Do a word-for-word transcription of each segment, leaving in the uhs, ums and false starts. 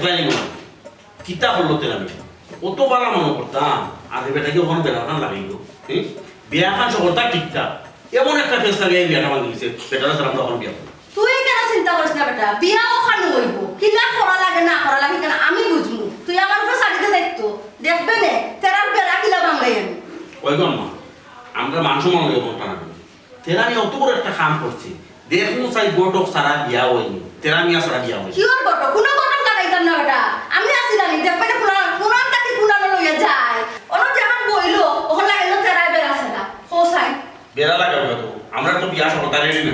তাই মনে হয়। কিতা করলো তেরা মিয়া? অত বালা মনো করতাম, আর ই বেটায় অখন বেড়াখান লাগাইলো। হুম? বিয়াখান সকলতা ঠিকঠাক। এমন একটা ফেস লাগাইয়া বিয়াটা ভাঙি দিছে, বেটারে ছাড়া আমরা অখন বিয়া করবো। তুই কেনে চিন্তা করিস না বেটা, বিয়া অখান অইবো। কিলা করা লাগে না করা লাগে কেনে আমি বুঝমু। তুই আমার উপরে ছাড়ি দে দেখতো, দেখবে নে, তেরার বেড়া কিলা ভাঙাই আমি। ওই গো আম্মা, আমরা মান সম্মান লইয়া কোনো টানাটানি। তেরা মিয়া অত বড় একটা কাম করছে। দেখমু চাই ঘটক ছাড়া বিয়া অয়নি। তেরা মিয়া ছাড়া বিয়া অয়নি। কিওর ঘটক? কুনু ঘটক লাগাইতাম না বেটা। আমি আছি না নি? দেখবে না কুনান, কুনান তাকে কুনানো লইয়া যায়। অনো যেখান বইলো, অখান লাগাইলো তেরায় বেড়া ছাড়া। হো সাই। বেড়া লাগাবো তো। আমরা তো বিয়া সরকার রেডি না।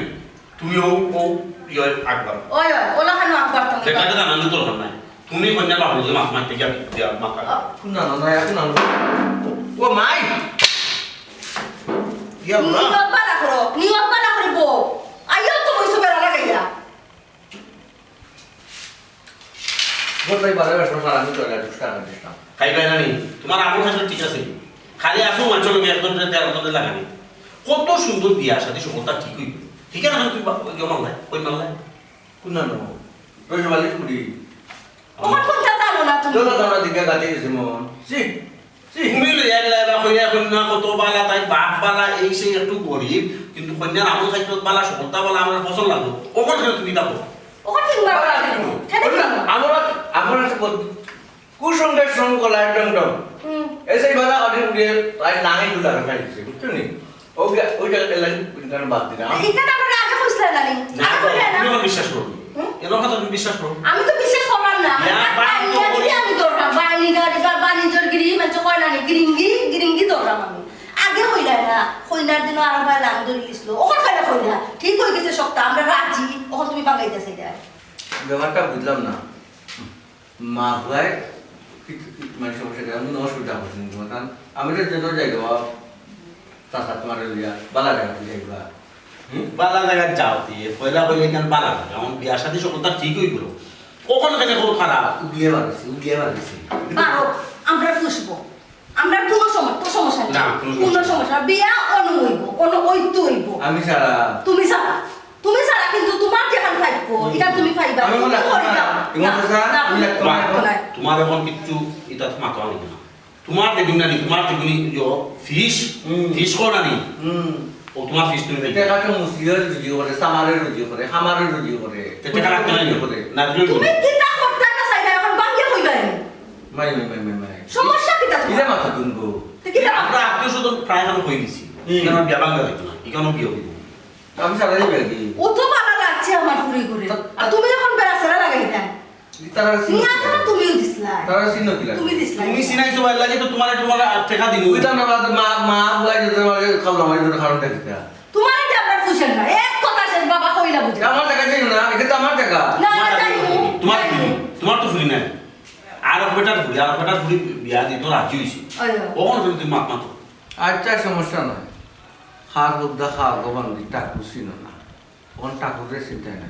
তুমি ও, ও, ইয়ে, আকবার। ওই, ওই, ওলা খানো আকবার তুমি। বেটাকে জানানোর দরকার নাই। তুমি কন্যা বাবুকে মাছ মারতে গিয়া বিয়া মাথা। না, না, না, এখন আনো। ও মাই! ইয়া আল্লাহ। নিয়ত বালা করো, নিয়ত বালা করি বউ। আইও তো বইছো বেড়া লাগাইয়া। গোটাই বাজারে সব সারা আমি চলে আসবো, সারা দিতাম। খাইবায় না নি? তোমার আমল খাসলে ঠিক আছে। খালি আসো, মাংস লোকে একজন দেড় একজন লাগানি। কত সুন্দর বিয়া শাদী সকলতা ঠিক অইবো। ঠিক আছে, তুমি বা-, ওই মাল্লায়, ওই মাল্লায়। কোন নানো? রসমালাই চুড়ি। ওখান কোনটা জানো না তুমি? চলো, তোমরা দিকে গাতে গেছে মন। ছি, ছি। তুমি লইয়া গেলা, এবার কইয়া কন্যা কত বালা, তাই বাপ বালা, এই সেই একটু গরিব, কিন্তু কন্যার আমল খাইতে বালা, সকলতা বালা, আমার পছন্দ লাগলো। ওখান কেন তুমি দেখো? ওখান তিনবার বালা বালা কিন্তু। কেন বললাম, তিনবার? আমরা, আমরা তো বল-, কুসঙ্গে সঙ্গ লাই ডং ডং। হুম। এসে বালা অনেক উড়িয়ে, তাই নাঙে গুলা রাখা দিচ্ছে, বুঝছো নি? ওই যে, ওই যে এলাকা বিনকান বাদ দিলাম। এটা তো আমরা আগে বুঝলে না নি। না, আগে বুঝলে না। তুমি আমার বিশ্বাস করো। হুম? এর কথা তুমি বিশ্বাস করো। আমি তো বিশ্বাস করলাম না। ইয়া, আমি বাদ তো বানিয়ে করি। আমি ধরলাম। বানি গাড়ি বা বাণিজ্যর গিরি, মানে, কয় না নি, গিরিঙ্গি, গিরিঙ্গি ধরলাম আমি। আগে কইলা না, কইনার দিনও আরো ভাই লাং ধরে গেছিল। ওখান কইলা কইলা। ঠিক হয়ে গেছে সবটা, আমরা রাজি। ওখান তুমি বাগাইতেছে এটা। ব্যাপারটা বুঝলাম না। মা হুয়ায় কি, কি, মানে সমস্যা কি? আমি কোনো অসুবিধা করছি না তোমার, কারণ আমি তো যেন যাই বাবা, চাচা তোমার লইয়া বালা জায়গা যাই বা। হুম? বালা জায়গা যাও দিয়ে, পয়লা পয়লা এখানে বালা জায়গা, এখন বিয়া শাদী সকলতা ঠিক হয়ে গেল। কখন কেন কখন খারাপ? উগিয়ে বাড়াইছি, উগিয়ে বাড়াইছি। পারো, আমরা ফুসবো। আমরা কোনো সময়, কোনো সমস্যা নেই। না, কোনো কোনো সমস্যা নেই। সমস্যা না। বিয়া অনু হইব, অনু ঐত্য হইব। আমি ছাড়া। তুমি ছাড়া। তুমি ছাড়া কিন্তু তোমার যেখান পাইবো, হুম। এটা তুমি পাইবা। আমি তুমি মনে রাখতাম করে না। যাও। ইমন না, চাচা, না, আমি রাখতাম না। না। তোমার এখন কিচ্ছু এটা মাথা আনি না। তোমার দেখুন না নি, তোমার দেখুন নি, যে ফিস, হুম। ফিস কো না নি? হুম। ও তোমার ফিস তুমি দেখো। টেকা তো মুসিও রুজি করে, সামারে রুজি করে, হামারে রুজি করে, তে টেকা রাখতে নাই রুজি নি? করে। না, তুমি তুমি কিতা করতে না চাই না, এখন বাঙ্গে কইবা নি? মাই, মাই, মাই, মাই, মাই। সমস্যা কিতা তোমার? ইরে মাথা তুলবো। তে কিতা? আমরা আত্মীয় স্বজন প্রায় আমি কই দিছি। হুম। এখানে বিয়া বাঙ্গা যাইতো না, এখানেও বিয়ে হইব। আমি সারা যাই আর কি। ও তো ভালো লাগছে আমার ফুরি করে। তা- আর তুমি এখন বেড়া সেরা লাগাই দেন। তারা সিন নিয়া তো তুমিও দিছলা। তারা সিন কিলা? তুমি দিছলা। তুমি সিনাইছো ভাই লাগে তো তোমার, তোমার আর টেকা দিল। ওই তো আমরা বাদ মা, মা বুয়া যে তোমার খাওয়া আমার জন্য কারণ দেখতে। তোমার যে আপনার ফুসেন না, এক কথা শেষ, বাবা কইলা বুঝে। আমার টাকা দিও না, এটা তো আমার টাকা। না, না, যাই হোক। তোমার ফুরি, তোমার তো ফুরি নাই। আর এক বেটার ফুরি, আর এক বেটার ফুরি বিয়া দিত রাজি হইছে। ওই, ওই। ওখানে তুমি, তুমি মাত মাতো। আচ্ছা, সমস্যা নাই। খার হুদ্দা খার গো বান্দি, টাকু চিনো না। কোন ঠাকুরের চিন্তায় নাই।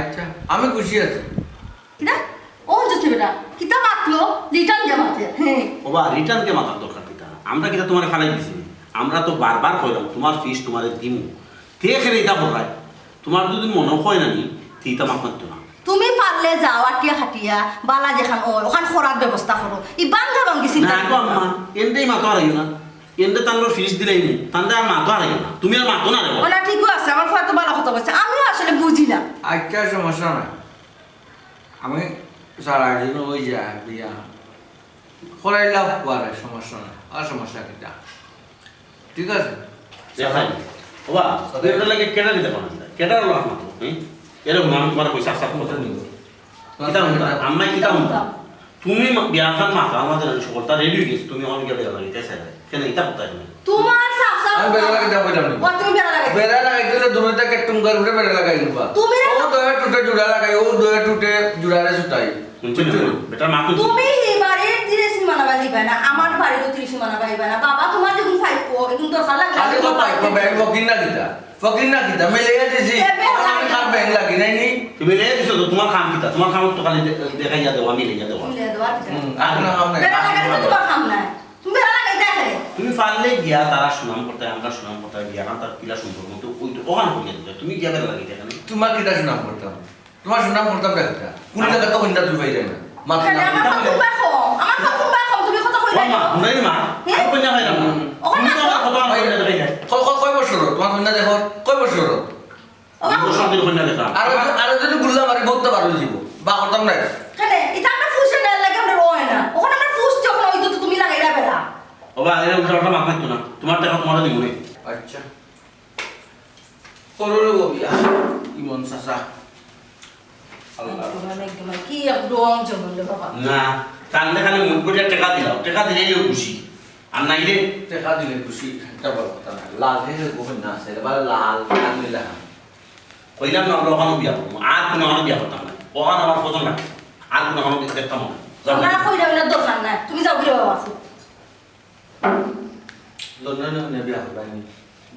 আচ্ছা, আমি খুশি আছি। কিতা? ও বুঝছি বেটা, কিতা মাতলো? রিটার্ন দে মাতে। হ্যাঁ। ওবা, রিটার্ন দে মাতার দরকার কিতা? আমরা কিতা তোমারে ফালাই দিছি? আমরা তো বারবার কইলাম, তোমার ফিস তোমারে দিমু। তে এখানে ইটা করলাই। তোমার যদি মনে হয় না নি, তে ইটা মাত মাততো না। তুমি পারলে যাও, আটিয়া খাটিয়া, বালা যেখান ওই, ওখান করার ব্যবস্থা করো। ই বাঙ্গা বাঙ্গি চিন্তা না গো করো না। আম্মা, এন্ডেই মাতো হারাইও না। এন্ডে তানলো ফিস দিলাই নি, তানতে আর মাতো হারাইও না। তুমি আর মাতো না রে বাবা। ওনা ঠিকও আছে, আমার ফুয়া তো ভালো কথা কইছে, আমিও আসলে বুঝি না। আচ্ছা, সমস্যা নাই। আমি সারা দিন ওই যে বিয়া করাইলাম পরে, সমস্যা নাই। আর সমস্যা কিতা? ঠিক আছে? দেখাই। বাবা, তুমি ওটা লাগে কেটা দিতে পারো না। কেটা হলো আমার তো, হুম? এরকম আমি তোমার পয়সা আশা করতে নিব। কিতা হুনতা? আম্মাই কিতা হুনতা? তুমি মা-, বিয়াখান মাতো আমাদের আমি সকলতা রেডি হয়ে গেছি, তুমি অনেকে বেড়া লাগে, তাই স্যার। কেন ইটা কথা কেন? তোমার সাফ সাফ আমি বেড়া লাগাই যাবো, যাবো। ও, তুমি বেড়া লাগাই। বেড়া লাগাই দিলে দুটোটা কেট্টুম করে উঠে বেড়া লাগাই দিবা। তুমি না ও দয়া টুটে জোড়া লাগাই, ও দয়া টুটে জোড়ারে ছুটাই। বুঝছো না? বেটার মা তো তুমি এই বাড়ির তিরিশ সীমানা বাড়িবা না, আমার বাড়িরও তিরিশ সীমানা বাড়িবা না। বাবা, তোমার যখন পাইবো, এখন দরকার লাগে খালি তো পাইবো, ব্যাংক ফকির না কিতা? ফকির না কিতা? মেলে দিছি। এ, বেড়া আমি লাগে। খাম ব্যাংক লাগি নাই নি? তুমি মেলে দিছো তো, তোমার খাম কিতা? তোমার খাম তো খালি দে-, দেখাইয়া দেওয়া, মিলাইয়া দেওয়া। মিলাইয়া দেওয়া, ঠিক আছে। হুম, আর কোনো খাম নাই। বেড়া লাগাই তো তোমার খাম নাই। তুমি বেড়া লাগাই দেখে। তুমি পারলে গিয়া তারা সুনাম করতে, আমরা সুনাম করতে, গিয়া কারণ তার কিলা সুন্দর মতো ওই তো ওখানে করিয়া দিতে। তুমি গিয়া বেড়া লাগাই দেখে না? তোমার কিতা সুনাম করতাম? তোমার সুনাম করতাম না কিতা? কোন জায়গা তো কন্যা তুই পাইলে না? মা, কেনে, আমার ফাকুম ভাই কম, আমার ফাকুম ভাই কম, তুমি কথা কইলা মা, কেনে? হুনাই মা, হে? আমি কইনা খাইলাম না। ওখানে তুমি তো আমার কথা আমার কইনা দেখাই না। কয়, কয়, কয় বছর? তোমার কইনা দেখো, কয় বছর? ও, দুই বছর দিন কইনা দেখা। আর, আর যদি গুল্লা মারি, বলতে পারো জীব। বা করতাম না। কেনে, ইটা আমরা ফুসে নেওয়ার লাগে আমরা রয় না। ওখানে আমরা ফুস যখন হইতো তো তুমি লাগাইলা বেড়া। ও বা, এর উল্টা পাল্টা মাত মারতো না। তোমার টাকা তোমার দিব না। আচ্ছা। করো রে বউ বিয়া। ইমন চাচা। আল্লাহ। একদম, একদম, কি এক ডং জমল রে বাবা। না, কান্দে কান্দে মুখ করে টাকা দিলাম। টাকা দিলেই ও খুশি। আর নাইলে? টাকা দিলে খুশি, এটা বড় কথা না। লাল হয়ে গেছে, গোপন না আছে। এবার লাল, লাল মিলা। কইলাম না, আমরা ওখানে বিয়া করবো। আর কোনো ওখানে বিয়া করতাম না। ওখানে আমার পছন্দ লাগছে। আর কোনো ওখানে দেখতাম না। যাও। না, কইলাম না, দরকার নাই। তুমি যাও, গিয়ে বাবা। লন্ডনে হুনে বিয়া করবায়নি।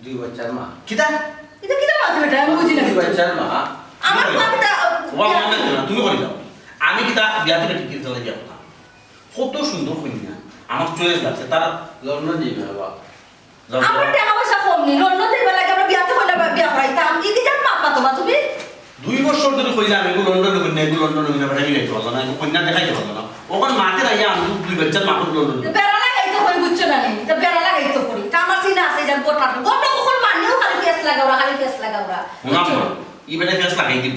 দুই বাচ্চার মা। কিতা? ইটা কিতা মাতে বেটা? আমি বুঝি না। দুই বাচ্চার মা। আমার বাপটা ওবা, আমার না, তুমি করি দাও। আমি কিতা বিয়া থেকে টিকিট দিলে বিয়া করতাম? কত সুন্দর কইনা। আমার চয়েস লাগছে। তারা লন্ডন যাইবে বাবা। যাও, আমার যাও। টাকা পয়সা কম নি। লন্ডন যাইবার লাগে আমরা বিয়াতে কইলা বা বিয়া করাইতাম। ই কি জাত মাত মাতো বা তুমি? দুই বছর ধরে কইলাম, এগু লন্ডন কইনা, এগু লন্ডন কইনা, বেটা মিলাইতে পারলো না, এগু কইনা দেখাইতে পারলো না। ওখান মাতে রাইয়া আমি দুই বাচ্চার মা করে লন্ডন। তো বেড়া লাগাইতে কই, বুঝছো না নি? তো বেড়া লাগাইতে কই। তা আমার চিনা আছে, যা গোটা। গোটা কখন মানিও খালি ফেস লাগাওরা, খালি ফেস লাগাওরা। হুনাম বুঝছো? না, ই বেটা ফেস লাগাই দিব।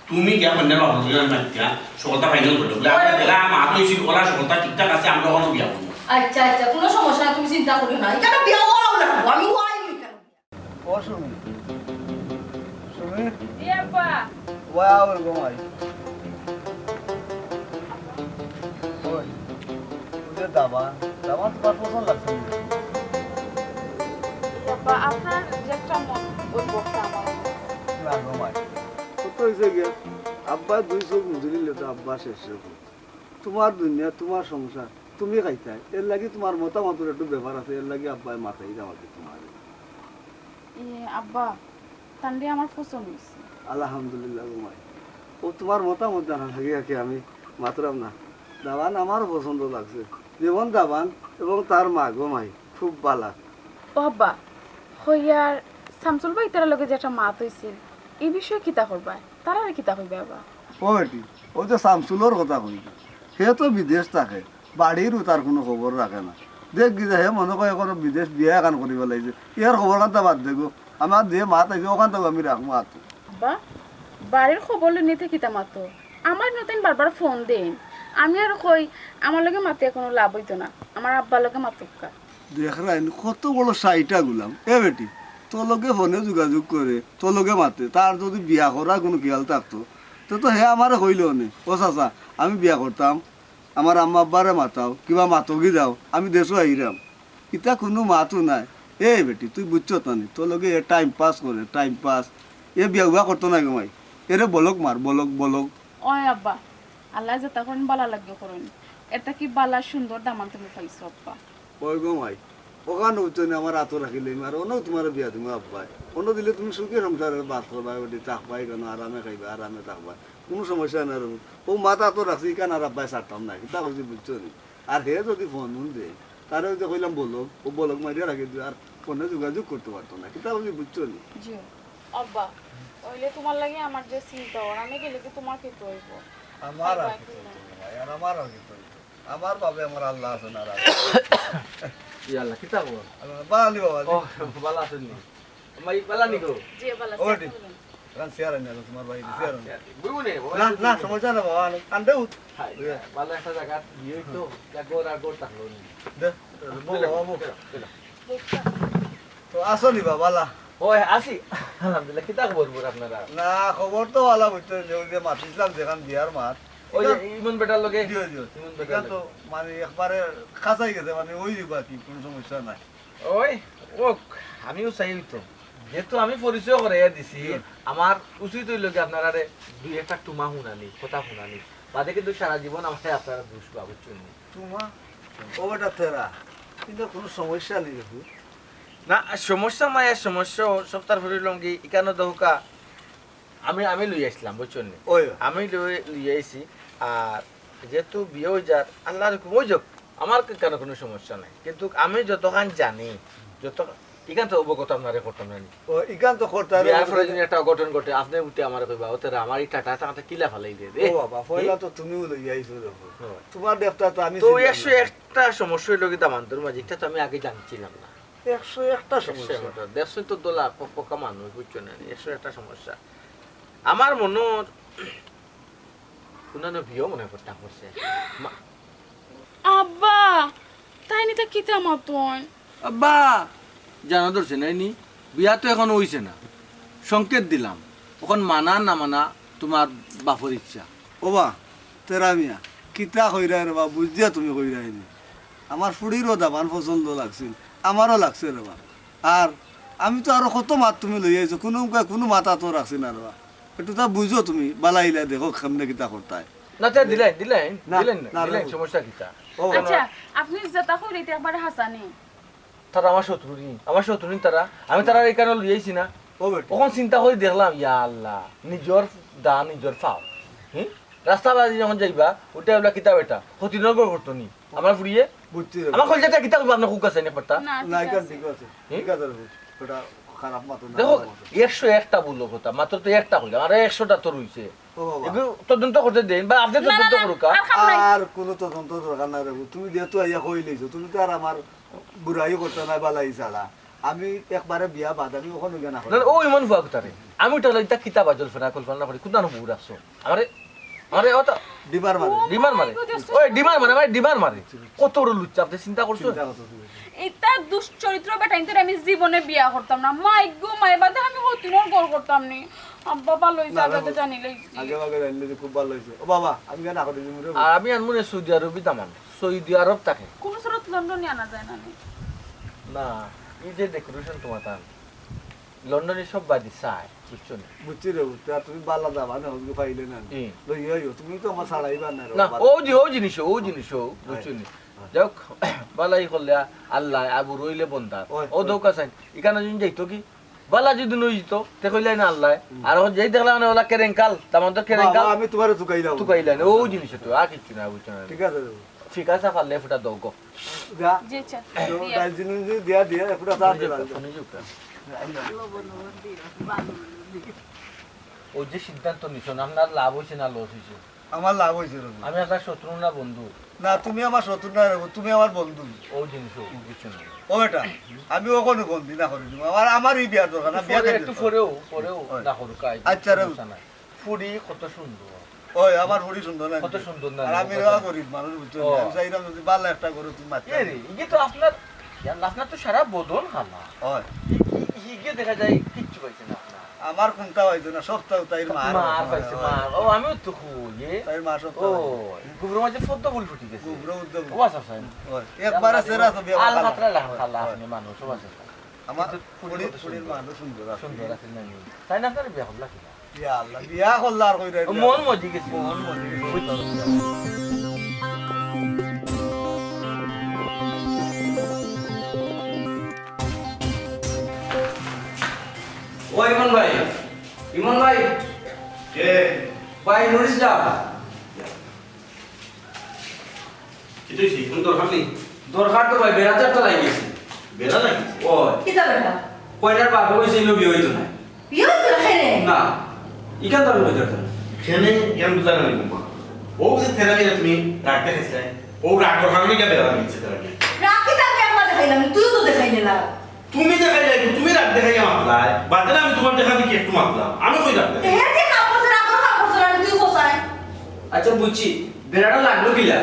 তুমি গিয়া কইনার বাবা বুঝলে না, গিয়া সকলটা ফাইনাল করলো। বলে, আমরা আরে। গেলাম, মা তো এসে ওরা সকলটা ঠিকঠাক আছে, আমরা ওখানে বিয়া করবো। আচ্ছা, আচ্ছা, কোনো সমস্যা নাই, তুমি চিন্তা করিও না। এখানে বিয়া ওরাও লাগবো, আমি ওয়াই এখানে। ও সুমি, সুমি। জি আব্বা। ওয়া ওর ঘুমাই। ওই, ওই যে দাবান, দাবান তোমার পছন্দ লাগছে না? জি আব্বা, আপনার যেটা মন, ওই বক্তা আমার। না ঘুমাই। কত হয়েছে গিয়া? আব্বা দুই চোখ মুজুরি লেতো, আব্বা শেষ রকম। তোমার দুনিয়া, তোমার সংসার, তুমি খাইতায়। এর লাগি তোমার মতামতর একটু ব্যাপার আছে, এর লাগি আব্বায় মাতাই দাও আর কি তোমার। ইয়ে, আব্বা, তানরে আমার পছন্দ হইছে। আলহামদুলিল্লাহ গো মাই। ও তোমার মতামত জানা লাগে আর কি আমি মাতরাম না। দাবান আমারও পছন্দ লাগছে। যেমন দাবান এবং তার মা গো মাই, খুব বালা। ও আব্বা, হইয়ার শামসুল ভাই তার লগে যেটা মাত হইছিল, এই বিষয়ে কিতা করবা? তারারে কিতা কইবা আব্বা? ও বেটি, ও যে শামসুলর কথা কই, হে তো বিদেশ থাকে, বাড়িরও তার কোনো খবর রাখে না। দেখ গিয়ে হে মনে কয় এখন বিদেশ বিয়া এখন করি ফেলাইছে, এর খবর কান্তা বাদ দে গো। আমার যে মাত আইছে ওখান থেকে আমি রাখবো আতো। আব্বা, বাড়ির খবর লই নিতে কিতা মাতো? আমার নতুন বারবার ফোন দেন, আমি আর কই আমার লগে মাতে কোনো লাভ হইতো না, আমার আব্বার লগে মাতুক্কা। দেখরাইন কত বড় সাইটা গুলাম। এ বেটি, তোর লগে ফোনে যোগাযোগ করে, তোর লগে মাতে, তার যদি বিয়া করার কোনো খেয়াল থাকতো, তো, তো হে আমারে কইলো নে, "ও চাচা, আমি বিয়া করতাম, আমার আম্মা আব্বারে মাতাও, কিবা মাতোগি যাও, আমি দেশো আইরাম।" ইতা কোনো মাতও নাই। এ বেটি, তুই বুঝছত না নি? তোর লগে এ টাইম পাস করে, টাইম পাস। এ বিয়া উয়া করতো না গো মাই। এরে বলক মার, বলক, বলক। ওই আব্বা, আল্লাহ যেটা করইন বালা লাগি করইন। এটা কি বালা সুন্দর দামান তুমি পাইছো আব্বা? ওই গো মাই, ওখান হইতো না আমার আতো রাখিলে, আর অন্য তোমার বিয়া দিমু আব্বায়। অন্য দিলে তুমি সুখে সংসারে বাস করবা, বেটি থাকবায় কেন, আরামে খাইবা, আরামে থাকবা, কোনো সমস্যা নাই রে। ও মাত আতো রাখছি, ইখান আর আব্বায় ছাড়তাম না, কিতা কইছি বুঝছো নি? আর হে যদি ফোন উন দে, তারে ওই যে কইলাম বলক, ও বলক মারিয়া রাখি দিও, আর ফোনে যোগাযোগ করতে পারতো না, কিতা কইছি বুঝছো নি? জি। আব্বা, ওইলে তোমার লাগি আমার যে চিন্তা ওর, আমি গেলে কি তোমার কি হইব? আমার আর কি হইতো, ভাই, আর আমার আর কি হইতো? আমার বাবে আমার আল্লাহ আছে না, আর আছে। ই আল্লাহ, কিতা খবর? আল্লাহ, বালা নি বাবা, ও, বালা আছেন নি? মাই বালা নি গো? জি, বালা ও, আছি, ঠিক। আলহামদুলিল্লাহ। রান চেয়ার আনি আনো, তোমার ভাই, চেয়ার আনো। আচ্ছা, বইবো নে, বাবা, না, না, সমস্যা না বাবা, আনো, আনতে উঠ। হাই, বুঝলে? বালা একটা জায়গা বিয়ে হইতো, যা গোর আর গোর থাকলো নি। দে, বউ, বাবা, বউ। চলো, চলো। তো আছো নি বাবা, বালা? ওই, আছি। আলহামদুলিল্লাহ, কিতা খবর বল আপনারা? না, খবর তো বালা বুঝছো, যে ওই যে মাতিছিলাম যেখান বিয়ার মাত। ওই যে ইমন বেটার লগে? জি, জি। ইমন বেটার ইখান তো লগে। মানে একবারে খাসাই গেছে, মানে ওই দিবা কি, কোনো সমস্যা নাই। ওই, ও, আমিও চাই তো। যেহেতু আমি পরিচয় করাইয়া দিছি, হুম। আমার উচিত হইল কি আপনারারে দুই একটা টুমা হুনানি, কথা হুনানি। বাদে কিন্তু সারা জীবন আমারে আপনারা দুষবা, বুঝছেন নি? টুমা? ও বেটা তেরা, কিন্তু কোনো সমস্যা নেই দেখো। না, সমস্যা নাই, আর সমস্যা সপ্তাহ ফুরির লঙ্গি, ইকানো দহকা। আমি, আমি লই আইছিলাম, বুঝছেন নি? ওই। আমি লই, লই আইছি, আর যেহেতু বিয়ে হয়ে যার, আল্লাহর হুকুম হয়ে যাক, আমার কেন কোনো সমস্যা নাই। কিন্তু আমি যতখান জানি, যত ইখান তো অবগত আপনারে করতাম না নি। ও, ইখান তো করতাম না। বিয়ার পরে যদি একটা অঘটন ঘটে, আপনে উঠে আমারে কইবা, "ও তেরা আমার ই টাটা টাটা কিলা ফালাই দে রে?" ও বাবা, পয়লা তো তুমিও লইয়া আইছো যখন। হয়। তোমার দেবতা তো আমি তো চিনলাম না। একশো একটা সমস্যা অইলো কি দামান্দর মাঝে, ইটা তো আমি আগে জানছিলাম না। একশো একটা সমস্যা। একশো একটা। দেখছো তো দোলা, প-, পোকা মানুষ, বুঝছো না নি? একশো একটা সমস্যা। আমার মনে হয় কুনানো বিয়া মনে করতা করছে। মা- আব্বা, তাইন ইতা কিতা মাতইন? আব্বা, জানা ধরছে নায় নি, বিয়া তো অখন অইছে না, সংকেত দিলাম, অখন মানা না মানা তুমার বাপর ইচ্ছা। ওবা, তেরা মিয়া, কিতা কইরায় রেবা, বুঝিয়া তুমি কইরায় নি। আমার ফুড়িরও দামান পছন্দ লাগছিল, আমারও লাগছে রেবা। আর আমি তো আরো কত মাত তুমি লইয়া আইছো, কুনু মুখে কুনু মাত তো রাখছি না রেবা। একটু তা বুঝো তুমি, বালা ইলা দেখো কেমনে কিতা করতায়। না, তে দিলাইন, দিলাইন, না, দিলাইন না, না, দিলাইন, না। সমস্যা কিতা? ও। আচ্ছা, আপনে যেতা কইরা ইতা একবারে হাছা নি? তারা আমার শত্রু নি, আমার শত্রু নি তারা। আমি তারারে ইখানো লইয়া আইছি না। ও বেটা। অখন চিন্তা করি দেখলাম, ইয়া আল্লাহ, নিজর দা নিজর ফাও। হুম? রাস্তা বাদি যখন যাইবা, ওটা ওলা কিতা বেটা, ক্ষতিনগর করতো নি। আমার ফুড়িয়ে? বুঝছি রে। আমার কইলজাটা কিতা কইবা, আপনার কুক আছে না পারতা? না, না, ঠিক ইখান আছে। ঠিক আছে। হুম? ঠিক আছে রে, ওটা খারাপ মাতো না, দেখো, ভালো মাতো। একশো একটা ভুল কথা, মাত্র তো একটা কইলাম, আর একশোটা তো রইছে। ও বাবা। এগুলো তদন্ত করতে দেন, বা আপনি না, না, তদন্ত না, করুক, হ্যাঁ? আর কাম নাই। আর কোনো তদন্ত দরকার নাই রে, তুমি যেহেতু আইয়া কইলাইছো, তুমি তো আর আমার বুরাই করতে নাই, বালাই ছাড়া। আমি একবারে বিয়া বাদ, আমি অখন অইগা না না, করি। না, ও ইমান ফুয়া কুতারে। আমি উঠা লইতা কিতা বাজল ফেনা, কল্পনা না করি, কুদানো বউ রাখছো। আমারে, আমারে অত ডিমার মারে। ও ডিমার মারে। মাই গো, দেখছো? ওই ডিমার মারে, ভাই, ডিমার মারে। কত বড় লুচ্চা, আপনি চিন্তা করছেন? চিন্তা করছো তুমি। ইতা দুশ্চরিত্র বেটাইন্তরে আমি জীবনে বিয়া করতাম না। মাই গো, মাই বাদে আমি হতিনর ঘর করতাম নি। আব্বা ভালো অইছে, না, আগে না, আগে জানি লাইছি। আগে আগে জানলে যে খুব ভালো অইছে। ও বাবা, আমি কেন এখন এই মুহূর্তে আর আমি আনমু নে সৌদি আরবি দামান। সৌদি আরব থাকে। কোন সুরত লন্ডনে আনা যায় না নি? না, এই যে ডেকোরেশন তোমার তান। লন্ডনে সব বাদি চায়, বুঝছো নি? বুঝছি রে, বুঝছি। আর তুমি বালা যাবা না, ওগুলো পাইলে না। হুম। লইয়া আইও, তুমি তো আমার ছাড়াইবা না রে না, বাবা। ও জি-, ও জিনিস, ও জিনিস, ও, বুঝছো নি? হ্যাঁ। যাই হোক, বালাই করলে আ-, আল্লাহ, আবু রইলে বন্দার। ওই, ও ওই। দৌকা চাইন, ইখানো যদি যাইতো কি? বালা যদি নই যেত, তে কইলাই না আল্লাহ। হুম। আর ও যেই দেখলাম না, ওলা কেরেঙ্কাল, তার মানে তো বাবা, কেরেঙ্কাল। আমি তোমারে তুকাইলাম। তুকাইলাই না, ও জিনিস তো, আর কিচ্ছু না, বুঝছো না? ঠিক আছে রে। ফিকা চা পারলে ফুটা দৌকো। যা। জি, আচ্ছা। তো দিয়া। ডাল চিনি দিয়া দিয়া, এ ফুটা চা দিলাম। ও যে সিদ্ধান্ত নিছো না, আপনার লাভ হইছে না লস হইছে? আমার লাভ হইছে রে। আমি আপনার শত্রু না বন্ধু? না, তুমি আমার শত্রু না রে, তুমি আমার বন্ধু। ও জিনিস, ও বুঝছো না। ও বেটা, আমি ওখানে বন্দি না করে দিব। আমার, আমার এই বিয়ার দরকার না, বিয়া একটু খাইতে পরেও, পরেও হয়। না করুক, আই, আচ্ছা রে। সমস্যা নাই। ফুড়ি কত সুন্দর। ওই, আমার ফুড়ি সুন্দর না? কত সুন্দর না? আর আমি কত রে গরিব মানুষ, বুঝছো ও। না? আমি চাইলাম যদি ভালো একটা গরু তুমি মারতে এ রে, পারো। ইগে তো আপনার, ইয়া, আপনার তো সারা বদন কালা। ওই। ই-, ই-, ইগে দেখা যায় কিচ্ছু পাইছে না আপনার। আমার কোনটা পাইছে না, সবটা তাইর মার। মার পাইছে, মার। ও, আমিও তো কই, এ? তাইর মা সবটা ও, পাইছে। গোবরর মাঝে পদ্ম ফুল ফুটি গেছে। গোবর উদ্যম। ও, আচ্ছা, আচ্ছা। ওই। একবারে সেরা তো বিয়া আল ভালো। খাতরা লাখান ওই, খালা ওই। আপনি মানুষ, ও, আচ্ছা, আচ্ছা। আমার কিন্তু ফুড়ি ফুড়ি, কত ফুড়ির সুন্দর। মানুষ সুন্দর আছে। সুন্দর আছে না নি? তাই না আপনার বিয়া করলা কিনা? ইয়া আল্লাহ, বিয়া করলা আর কইরা ও, মন মজি গেছে। মন মজি গেছে। বুঝছি। ও ইমন ভাই, ইমন ভাই। কে? ভাই, নুর ইসলাম। কিতা অইছে? কুনু দরকার নি? দরকার তো ভাই, বেড়া চারটা লাগি গেছে। বেড়া লাগি গেছে? ও। কিতা বেড়া? কইনার বাপে কইছে, ইনো বিয়া অইতো নায়। বিয়া অইতো না, কেনে? না। ইখান তো আমি কইতাম না। কেনে? ইখান বুঝা না নি, মা। ও যে তেরা মিয়া তুমি রাগ দেখাইছলায়, ও রাগর কারণে গিয়া বেড়া লাগি গেছে তেরা মিয়া। রাগ কিতা আমি একবার দেখাইলাম, তুইও তো দেখাইলে না। তুমি দেখাইলায়, তুমি রাগ দেখাইয়া মাতলায়, বাদে না আমি তুমার দেখা দেখি একটু মাতলাম। আমি কই রাগ দেখাই? হে যে কাম করছে, রাগর কাম করছে, আর তুই কোথায়? আচ্ছা, বুঝছি, বেড়াটা লাগলো কিলা?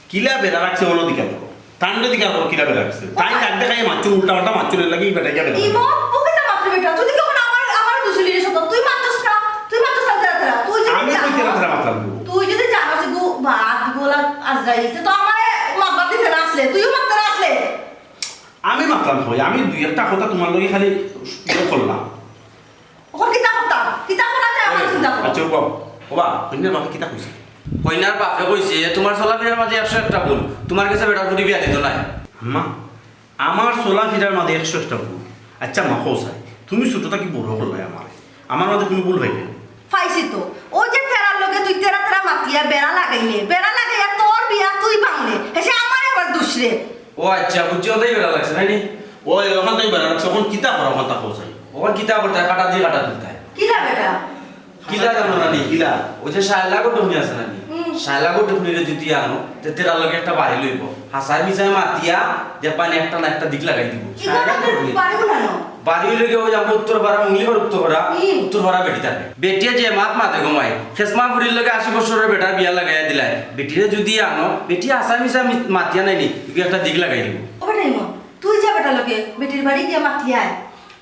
কিলা বেড়া রাখছে, অন্য দিকে করো। তানরে দিকে করো, কিলা বেড়া রাখছে। তাই রাগ দেখাইয়া মাতছে, উল্টা পাল্টা মাতছে, এর লাগি এই বেটা গিয়া বেড়া। ইমন, ওকে তো মাতলে বেটা, তুই তখন আমার, আমার দুষে লিখে শোধ, তুই মাতছস না, তুই মাতছস না, তেরা তেরা, তুই যদি আমি কই জানোস, তেরা তেরা মাতলাম গো? তুই যদি জানোস যে গু-, ভাত গোলা আজরাইল, তো আমারে মাতবার দিতে না আসলে, তুইও মাততে না আসলে। আমি মাতলাম কই, আমি দুই একটা কথা তুমার লগে খালি ইয়ে করলাম। অখন কিতা করতাম? কিতা করা যায় আমার চিন্তা কর। আচ্ছা, ও বাবা, ও বাবা, কইনার বাপে কিতা কইছে? কইনার বাপে কইছে, "তুমার চলাফিরার মাঝে একশো একটা ভুল, তুমার গেছে বেটার ফুড়ি বিয়া দিতো নায়।" আম্মা, আমার চলাফিরার মাঝে একশো একটা ভুল। আচ্ছা, মা, কও চাই, তুমি ছোট থাকি বড় করলায় আমারে। আমার মাঝে কুনু ভুল পাইলে? পাইছি তো। ওই যে তেরার লগে তুই তেরা তেরা মাতিয়া বেড়া লাগাইলে, বেড়া লাগাইয়া তোর বিয়া তুই ভাঙলে, হেষে আমারে আবার দুষরে। ও আচ্ছা, বুঝছি, ওটাই বেড়া লাগছে, নায় নি? ওই, ওখান থেকে বেড়া রাখছে, ওখান কিতা করা, ওখান তা পৌঁছাই। ওখান কিতা করতে হয়, কাটা দিয়ে কাটা তুলতে হয়। কিলা বেটা? কিলা জানো না নি? কিলা? ওই যে শায়লা গো টুকনি আছে না নি? হুম। শায়লা গো টুকনিরে যদি আনো, তে তেরার লগে একটা বাড়ি লইব। হাসায় মিশায় মাতিয়া, দেখবা নি একটা না একটা দিক লাগাই দিব। কিতা শায়লা গো টুকনি। বাড়ি গুলানো? বাড়ি হইলে কি ওই আমরা উত্তর পাড়া, মুঙ্গলি পাড়া উত্তর পাড়া, হুম। উত্তর পাড়া বেটি থাকে। বেটিয়ে যে মাত মাতে গো মাই, খেসমা বুড়ির লগে আশি বছরের বেটার বিয়া লাগাইয়া দিলায়। বেটিরে যদি আনো, বেটি হাসায় মিশায় মি-, মাতিয়া নাই নি, তুই একটা দিক লাগাই দিব। ও বেটা ইমন, তুই যা বেটার লগে বেটির বাড়ি গিয়া মাতিয়া আয়।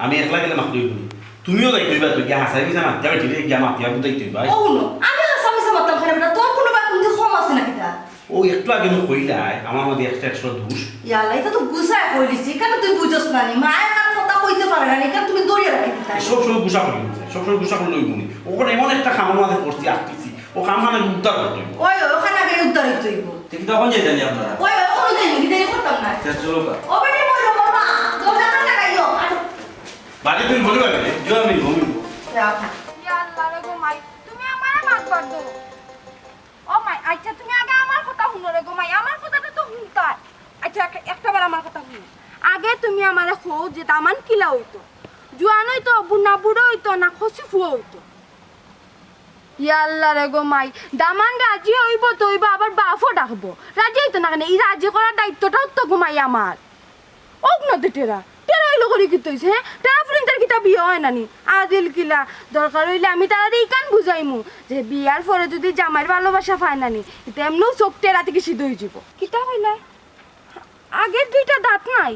আমি একলা গেলে মাতলে অইবো নি? তুমিও যাইতে অইবা তো, গিয়া হাসায় মিশায় মাতিয়া বেটিরে গিয়া মাতিয়া বুঝাইতে অইবা। ও হুনো, আমি হাসা মিশা মাততাম কেনে বেটা, তোর কোনো বাপ বুদ্ধি কম আছে নাকি তা? ও একটু আগে আমি কইলাই, আমার মধ্যে একটা একশো দোষ। ইয়া আল্লাহ, ইতা তো গুছায় কইলিছি, কেনে তুই বুঝস না নি? মায়ে আর কথা কইতে পারে না নি, কেনে তুমি ধরিয়া রাখি দিতায়? সব সময় গুছা করি, সব সময় গুছা করলে অইবো নি? ওখানে এমন একটা কামর মাঝে পড়ছি, আটকিছি, ও কাম মানে উদ্ধার করতে অইবো। ওই, ওই, ওখানে আগে উদ্ধার হইতে অইবো। তে কিতা অখন যাইতাম নি আপনারা? ওই, ওই, অখন যাইনি, দেরি করতাম না। তে চলো কা। ও বেটি, মরো, মরো, মা, দরজা না লাগাইও। আটো। বাড়ি তুই বলি বাড়ি, জোয়া মিলবো, মিলবো। ইয়া। ইয়া আল্লাহ রে গো মাই, তুমি আমারে মারবার তো। ও মাই, আচ্ছা তুমি আগে আমার কথা হুনো রে গো মাই, আমার কথাটা তো হুনতায়। আচ্ছা, এক-, একটা বার আমার কথা হুনো। আগে তুমি আমারে কও যে দামান কিলা অইতো? জুয়ান অইতো, বু-, না বুড়া অইতো, না কচি ফুয়া অইতো? ইয়া আল্লাহ রে গো মাই, দামান রাজি অইবো তো অইবো, আবার বাফও ডাকবো। রাজি অইতো না কেনে? ই রাজি করার দায়িত্বটাও তো গো মাই আমার। অউক না তে টেরা। টেরা অইলো করি কিতা অইছে, হে? টেরা ফুরিন্তর কিতা বিয়া অয় না নি? আদিল কিলা, দরকার অইলে আমি তারারে ইখান বুঝাইমু যে বিয়ার পরে যদি জামাইর ভালোবাসা পায় না নি, ইতা এমনেউ চউখ টেরা থাকি সিধা অইযিবো। কিতা কইলা? আগের দুইটা দাঁত নাই?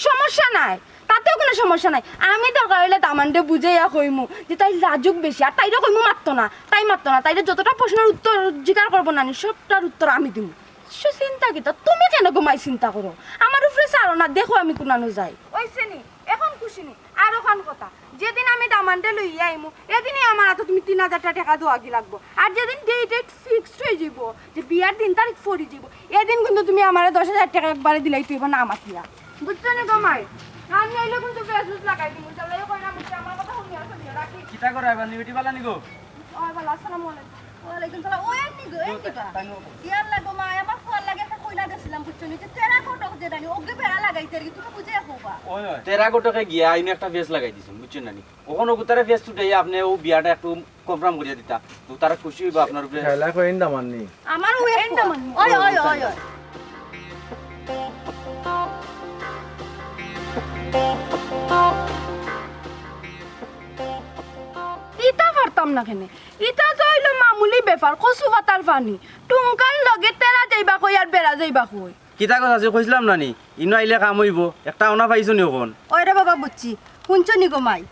সমস্যা নাই, তাতেও কুনু সমস্যা নাই। আমি দরকার অইলে দামানরে বুঝাইয়া কইমু যে তাইর লাজুক বেশি, আর তাইরে কইমু মাততো না, তাই মাততো না। তাইরে যতটা প্রশ্নর উত্তর জিকার করবো না নি, সবটার উত্তর আমি দিমু। সে চিন্তা কিতা? তুমি কেনে গো মাই চিন্তা করো? আমার উপরে ছাড়ো না, দেখো আমি কুনানো যাই। অইছে নি, এখন খুশি নি? আর অখান কথা, যেদিন আমি দামানরে লইয়া আইমু, এদিনই আমার আতো তুমি তিন হাজারটা টেকা দেওয়াগি লাগবো। আর যেদিন date fixed অইযিবো যে বিয়ার দিন তারিখ পড়িযিবো, এদিন কিন্তু তুমি আমারে দশ হাজার টেকা একবারে দিলাইতে অইবো না মাতিয়া। বুঝছো নি গো মাই? আমি আইলে কিন্তু বেজুজ লাগাই দিমু, তাইলে কইরা মুখে আমার কথা হুনিয়া চলিও, রাখি। কিতা করায় বা, নিবিটি বালা নি গো? ওই বালা, আসসালামু আলাইকুম। ওয়ালাইকুম সালাম। ওই আইনি গো, এই কিবা? তাই নয়। ইয়ার লাগো মা, আমার ফুয়ার লাগি একটা কইলা দিছিলাম, বুঝছো নি? যে টেরা ঘটক যে জানি, ওকে বেড়া লাগাইতে আর কি, তুমি বুঝে রাখো বা। ওই, ওই। টেরা ঘটকে গিয়া আইনে একটা ফেস লাগাই দিছেন, বুঝছেন না নি? ওখানে গুতারে ফেস ছুটাইয়া আপনি ও বিয়াটা একটু কনফার্ম করিয়া দিতা, তো তারা খুশি অইবা আপনার উপরে। খেলা কইন দামান্নি। আমার ওই এই ফুয়া। নামান। ওই, ওই, ওই, ওই। ইতা পারতাম না কেনে? ইতা তো অইলো মামুলি ব্যাপার, কচু পাতার পানি। টুঙ্কার লগে টেরা যাইবা কই আর বেড়া যাইবা কই? কিতা কথা আছে কইছিলাম না নি? ইনো আইলে কাম অইবো, একটা অনা পাইছো নি অখন? ওই রে বাবা, বুঝছি। হুনছো নি গো মাই?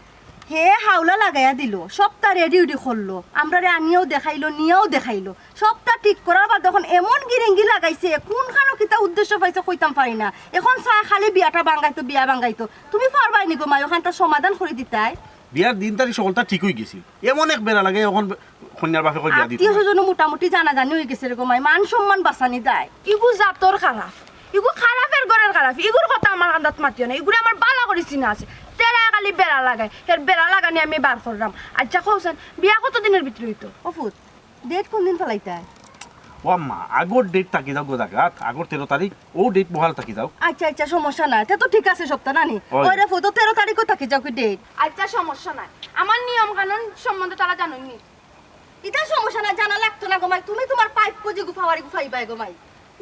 হে হাওলা লাগাইয়া দিলো, সবটা রেডি উডি করলো, আমরারে আনিয়াও দেখাইলো, নিয়াও দেখাইলো, সবটা ঠিক করার বাদে অখন এমন গিরিঙ্গি লাগাইছে, কুনখানো কিতা উদ্দেশ্য পাইছে কইতাম পারি না। অখন চায় খালি বিয়াটা ভাঙ্গাইতো, বিয়া ভাঙ্গাইতো। তুমি পারবায় নি গো মাই, অখানটা সমাধান করি দিতায়? বিয়ার দিন তারিখ সকলটা ঠিক অইগেছিল, এমন এক বেড়া লাগে অখন কইন্যার বাপে কই বিয়া দিত আত্মীয় না। স্বজন মোটামুটি জানাজানি অইগেছে রে গো মাই, মান সম্মান বাঁচানি দায়। ইগু জাতর খারাপ, ইগু খারাপের ঘরের খারাপ, ইগুর কথা আমার কান্দাত মাতিও না, ইগুরে আমার বালা করি চিনা আছে। টেরায় খালি বেড়া লাগায়, হের বেড়া লাগানি আমি বার করলাম। আচ্ছা কওছেন, বিয়া কত দিনের ভিতরে অইতো? ও ফুত, ডেট কোন দিন ফালাইতায়? ও আম্মা, আগর ডেট থাকি যাউক গো জাগাত, আগর তেরো তারিখ, ও ডেট বহাল থাকি যাউক। আচ্ছা, আচ্ছা, সমস্যা নাই, তে তো ঠিক আছে সপ্তাহ নানি। ওই। ওই রে ফুত, তেরো তারিখও থাকি যাউক ডেট। আচ্ছা, সমস্যা নাই, আমার নিয়ম কানুন সম্বন্ধে তারা জানইন নি। ইতা সমস্যা না, জানা লাগতো না গো মাই। তুমি তুমার পাইপ কজি গুফাওয়ারি গুফাইবায় গো মাই।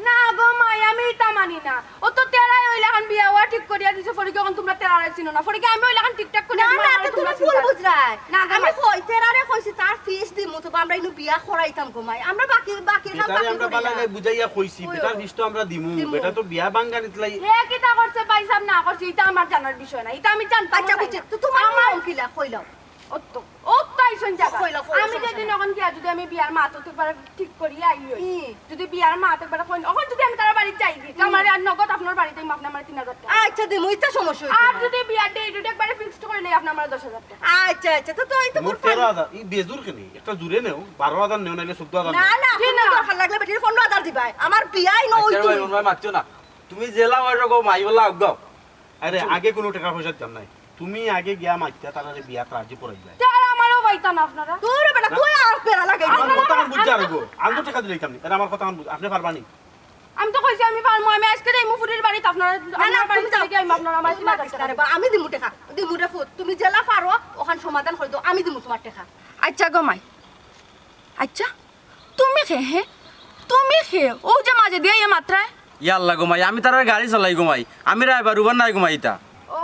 না গো মাই, আমি ইতা মানি না। ও তো টেরায় অইলাখান বিয়া অওয়া ঠিক করিয়া দিছে, ফড়িকে অখন তুমরা টেরারে চিনো না। ফড়িকে আমি অইলাখান ঠিকঠাক করিয়া না, দিমু, না, আমারে তে তুমরা তুমি ভুল চিন্তা বুঝরায়। না গো আমি মাই। কই, টেরারে কইছি তার ফিস দিমু, তো আমরা ইনু বিয়া করাইতাম গো মাই। আমরা বাকি, বাকি কাম টেরারে বাকি আমরা করিয়া। বালা নাই বুঝাইয়া কইছি, ওই, বেটার ওই। ফিস তো আমরা দিমু, দিমু। বেটা তো বিয়া ভাঙ্গানিত লাই। হে কিতা করছে ভাইসাব না করছে, ইতা আমার জানার বিষয় না, ইতা আমি জানতাম আচ্ছা, চাই বুঝছি। না। তো তুমার আমার নিয়ম কিলা, কইলাও। অত, অত আইছইন জাগা। কইলা, কইলা, আমি সমস্যা যেদিন নাই। অখন গিয়া যদি আমি বিয়ার মাত একবারে ঠিক করি আই অই। হুম। যদি বিয়ার মাত একবারে কইন, অখন যদি আমি তারার বাড়িত যাই গি, হুম। আমারে আর নগদ আপনার বাড়িত আইমু, আপনে আমারে তিন হাজার টেকা। আচ্ছা, দিমু, ইতা সমস্যা অইতো আর না। যদি বিয়ার ডেট উট একবারে ফিক্সড করি লই, আপনে আমারে দশ হাজার টেকা। আচ্ছা, আচ্ছা, তো, তো এই তো মোর বুঝলাম। তেরো হাজার, ই বেজুর কেনে? একটা জুরে নেও, বারো হাজার নেও, নাইলে চৌদ্দ হাজার না, নেও। না, জি না। দরকার লাগলে বেটির পনেরো হাজার দিবায়। আমার বিয়াই আচ্ছা, নইতো। ভাই, মনে হয় মাতছো না। তুমি জেলা ওই রকম আইবলা আগাও। আরে, আগে কুনু টেকা পয়সা দিতাম নায়। তুমি আগে গিয়া মাতিয়া তারারে বিয়াত রাজি করাইবায়। তে আর আমারেও পাইতা না আপনারা। তোরে বেটা, তুই আর বেড়া লাগাই আমার দিলি। কথা অখন বুঝছো আর গো? আমি তো টেকা দিলাইতাম নি। আরে, আমার কথা অখন বুঝ-, আপনে পারবা নি? আমি তো কইছি আমি পারমু, আমি আইজকে যাইমু ফুরির বাড়িত, আপনারা না, না, আমার বাড়িত তুমি যাও। যাইগি, আমি আপনারা আমার তুমি মাতিস না রে বা, আমি দিমু টেকা। দিমু রে ফুত, তুমি যেলা পারো, অখান সমাধান করি দেও, আমি দিমু তুমার টেকা। আইচ্ছা গো মাই, আইচ্ছা, তুমি কে হে? তুমি কে? অউ যে মাঝে দিয়া ইয়া মাতরায়? ইয়াল্লা গো মাই, আমি তারার গাড়ি চালাই গো মাই, আমি driver, Uber নায় গো মাই ইতা। ও,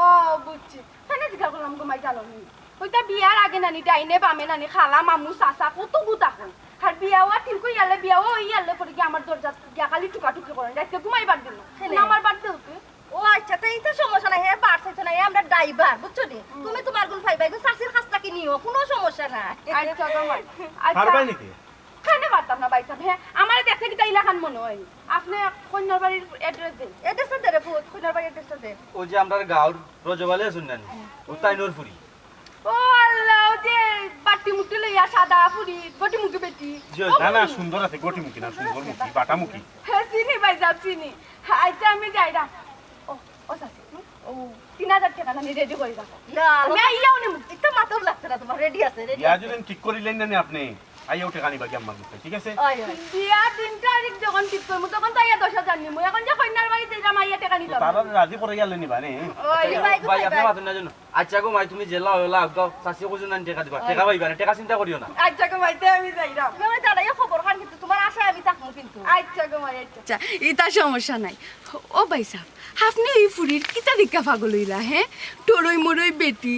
বুঝছি। কেনে জিগা করলাম গো মাই জানো নি? অইটা বিয়ার আগে নানি, ডাইনে বামে নানি, খালা, মামু, চাচা, কত গুতা কয়। আর বিয়া অওয়া ঠিক অইয়ালে, বিয়া অইয়ালে পরে গিয়া আমার দরজাত গিয়া খালি টুকাটুকি করইন। রাইতে ঘুমাইবার দিন না। কেনে? আমার বাদ দেও তে। ও আইচ্ছা, তে ইতা সমস্যা নাই, হে বার চাইতো না, হে আমরার driver, বুঝছো নি? হুম। তুমি তুমার গুন পাইবায়, ইগু চাচির কাছ থাকি নিও, কুনু সমস্যা নাই। আইচ্ছা গো মাই, আইচ্ছা। পারবায় নি তে? কেনে পারতাম না ভাইসাব, হে, আমারে দেখতে কিতা ইলাখান মনো অয়? আপনে কইন্যার বাড়ির address দেন। Address টা দে রে ফুত, কইন্যার বাড়ির address টা দে। অউ যে আমরার গাউর রজব আলী আছইন না নি? অউ তাইনর ফুরি। ও আল্লা, অউ যে বাটি মুটি লইয়া সাদা ফুরি, গটি মুখি বেটি। জি, ও না, না, ফুরি। সুন্দর আছে, গটি মুখি না, সুন্দর মুখি, বাটা মুখি। হে, চিনি ভাইসাব, চিনি। আইচ্ছা, আমি যাইরাম। ও, ও চাচি, হুম? ও, তিন হাজার টেকা নানি ready করি রাখো। না, আমি আইয়াউ নিমু। ইতা মাতন লাগছে না তুমার, ready আছে, ready বিয়া আছে। যদি ঠিক করিলাইন না নি আপনে, আইয়াউ টেকা নিবা গি আম্মার গেছে, ঠিক আছে? অয়, অয়। বিয়া দিন তারিখ যখন ঠিক করমু, তখন তো আইয়া দশ হাজার নিমু। অখন যে কইন্যার বাড়িত যাইরাম, আইয়া টেকা নিতাম। তারা রাজি করাইয়ালে নিবা নি? অয়, অয়। ভাই, আপনে মাতইন না যেন। আইচ্ছা গো মাই, তুমি যেলা অইলা, আউক্কা, চাচিয়ে কইছইন না নি টেকা দিবা। অয়। টেকা পাইবা না, টেকা চিন্তা করিও না। আইচ্ছা গো মাই, তে আমি যাইরাম। গো মাই, তারা ইয়া খবর খান কিন্তু তুমার আশায় আমি থাকমু কিন্তু। আইচ্ছা গো মাই, আইচ্ছা। আইচ্ছা, ইতা সমস্যা নাই। ও ভাইসাব, আপনে ই ফুরির কিতা দেখিয়া পাগল অইলা, হে? টরই মরই বেটি।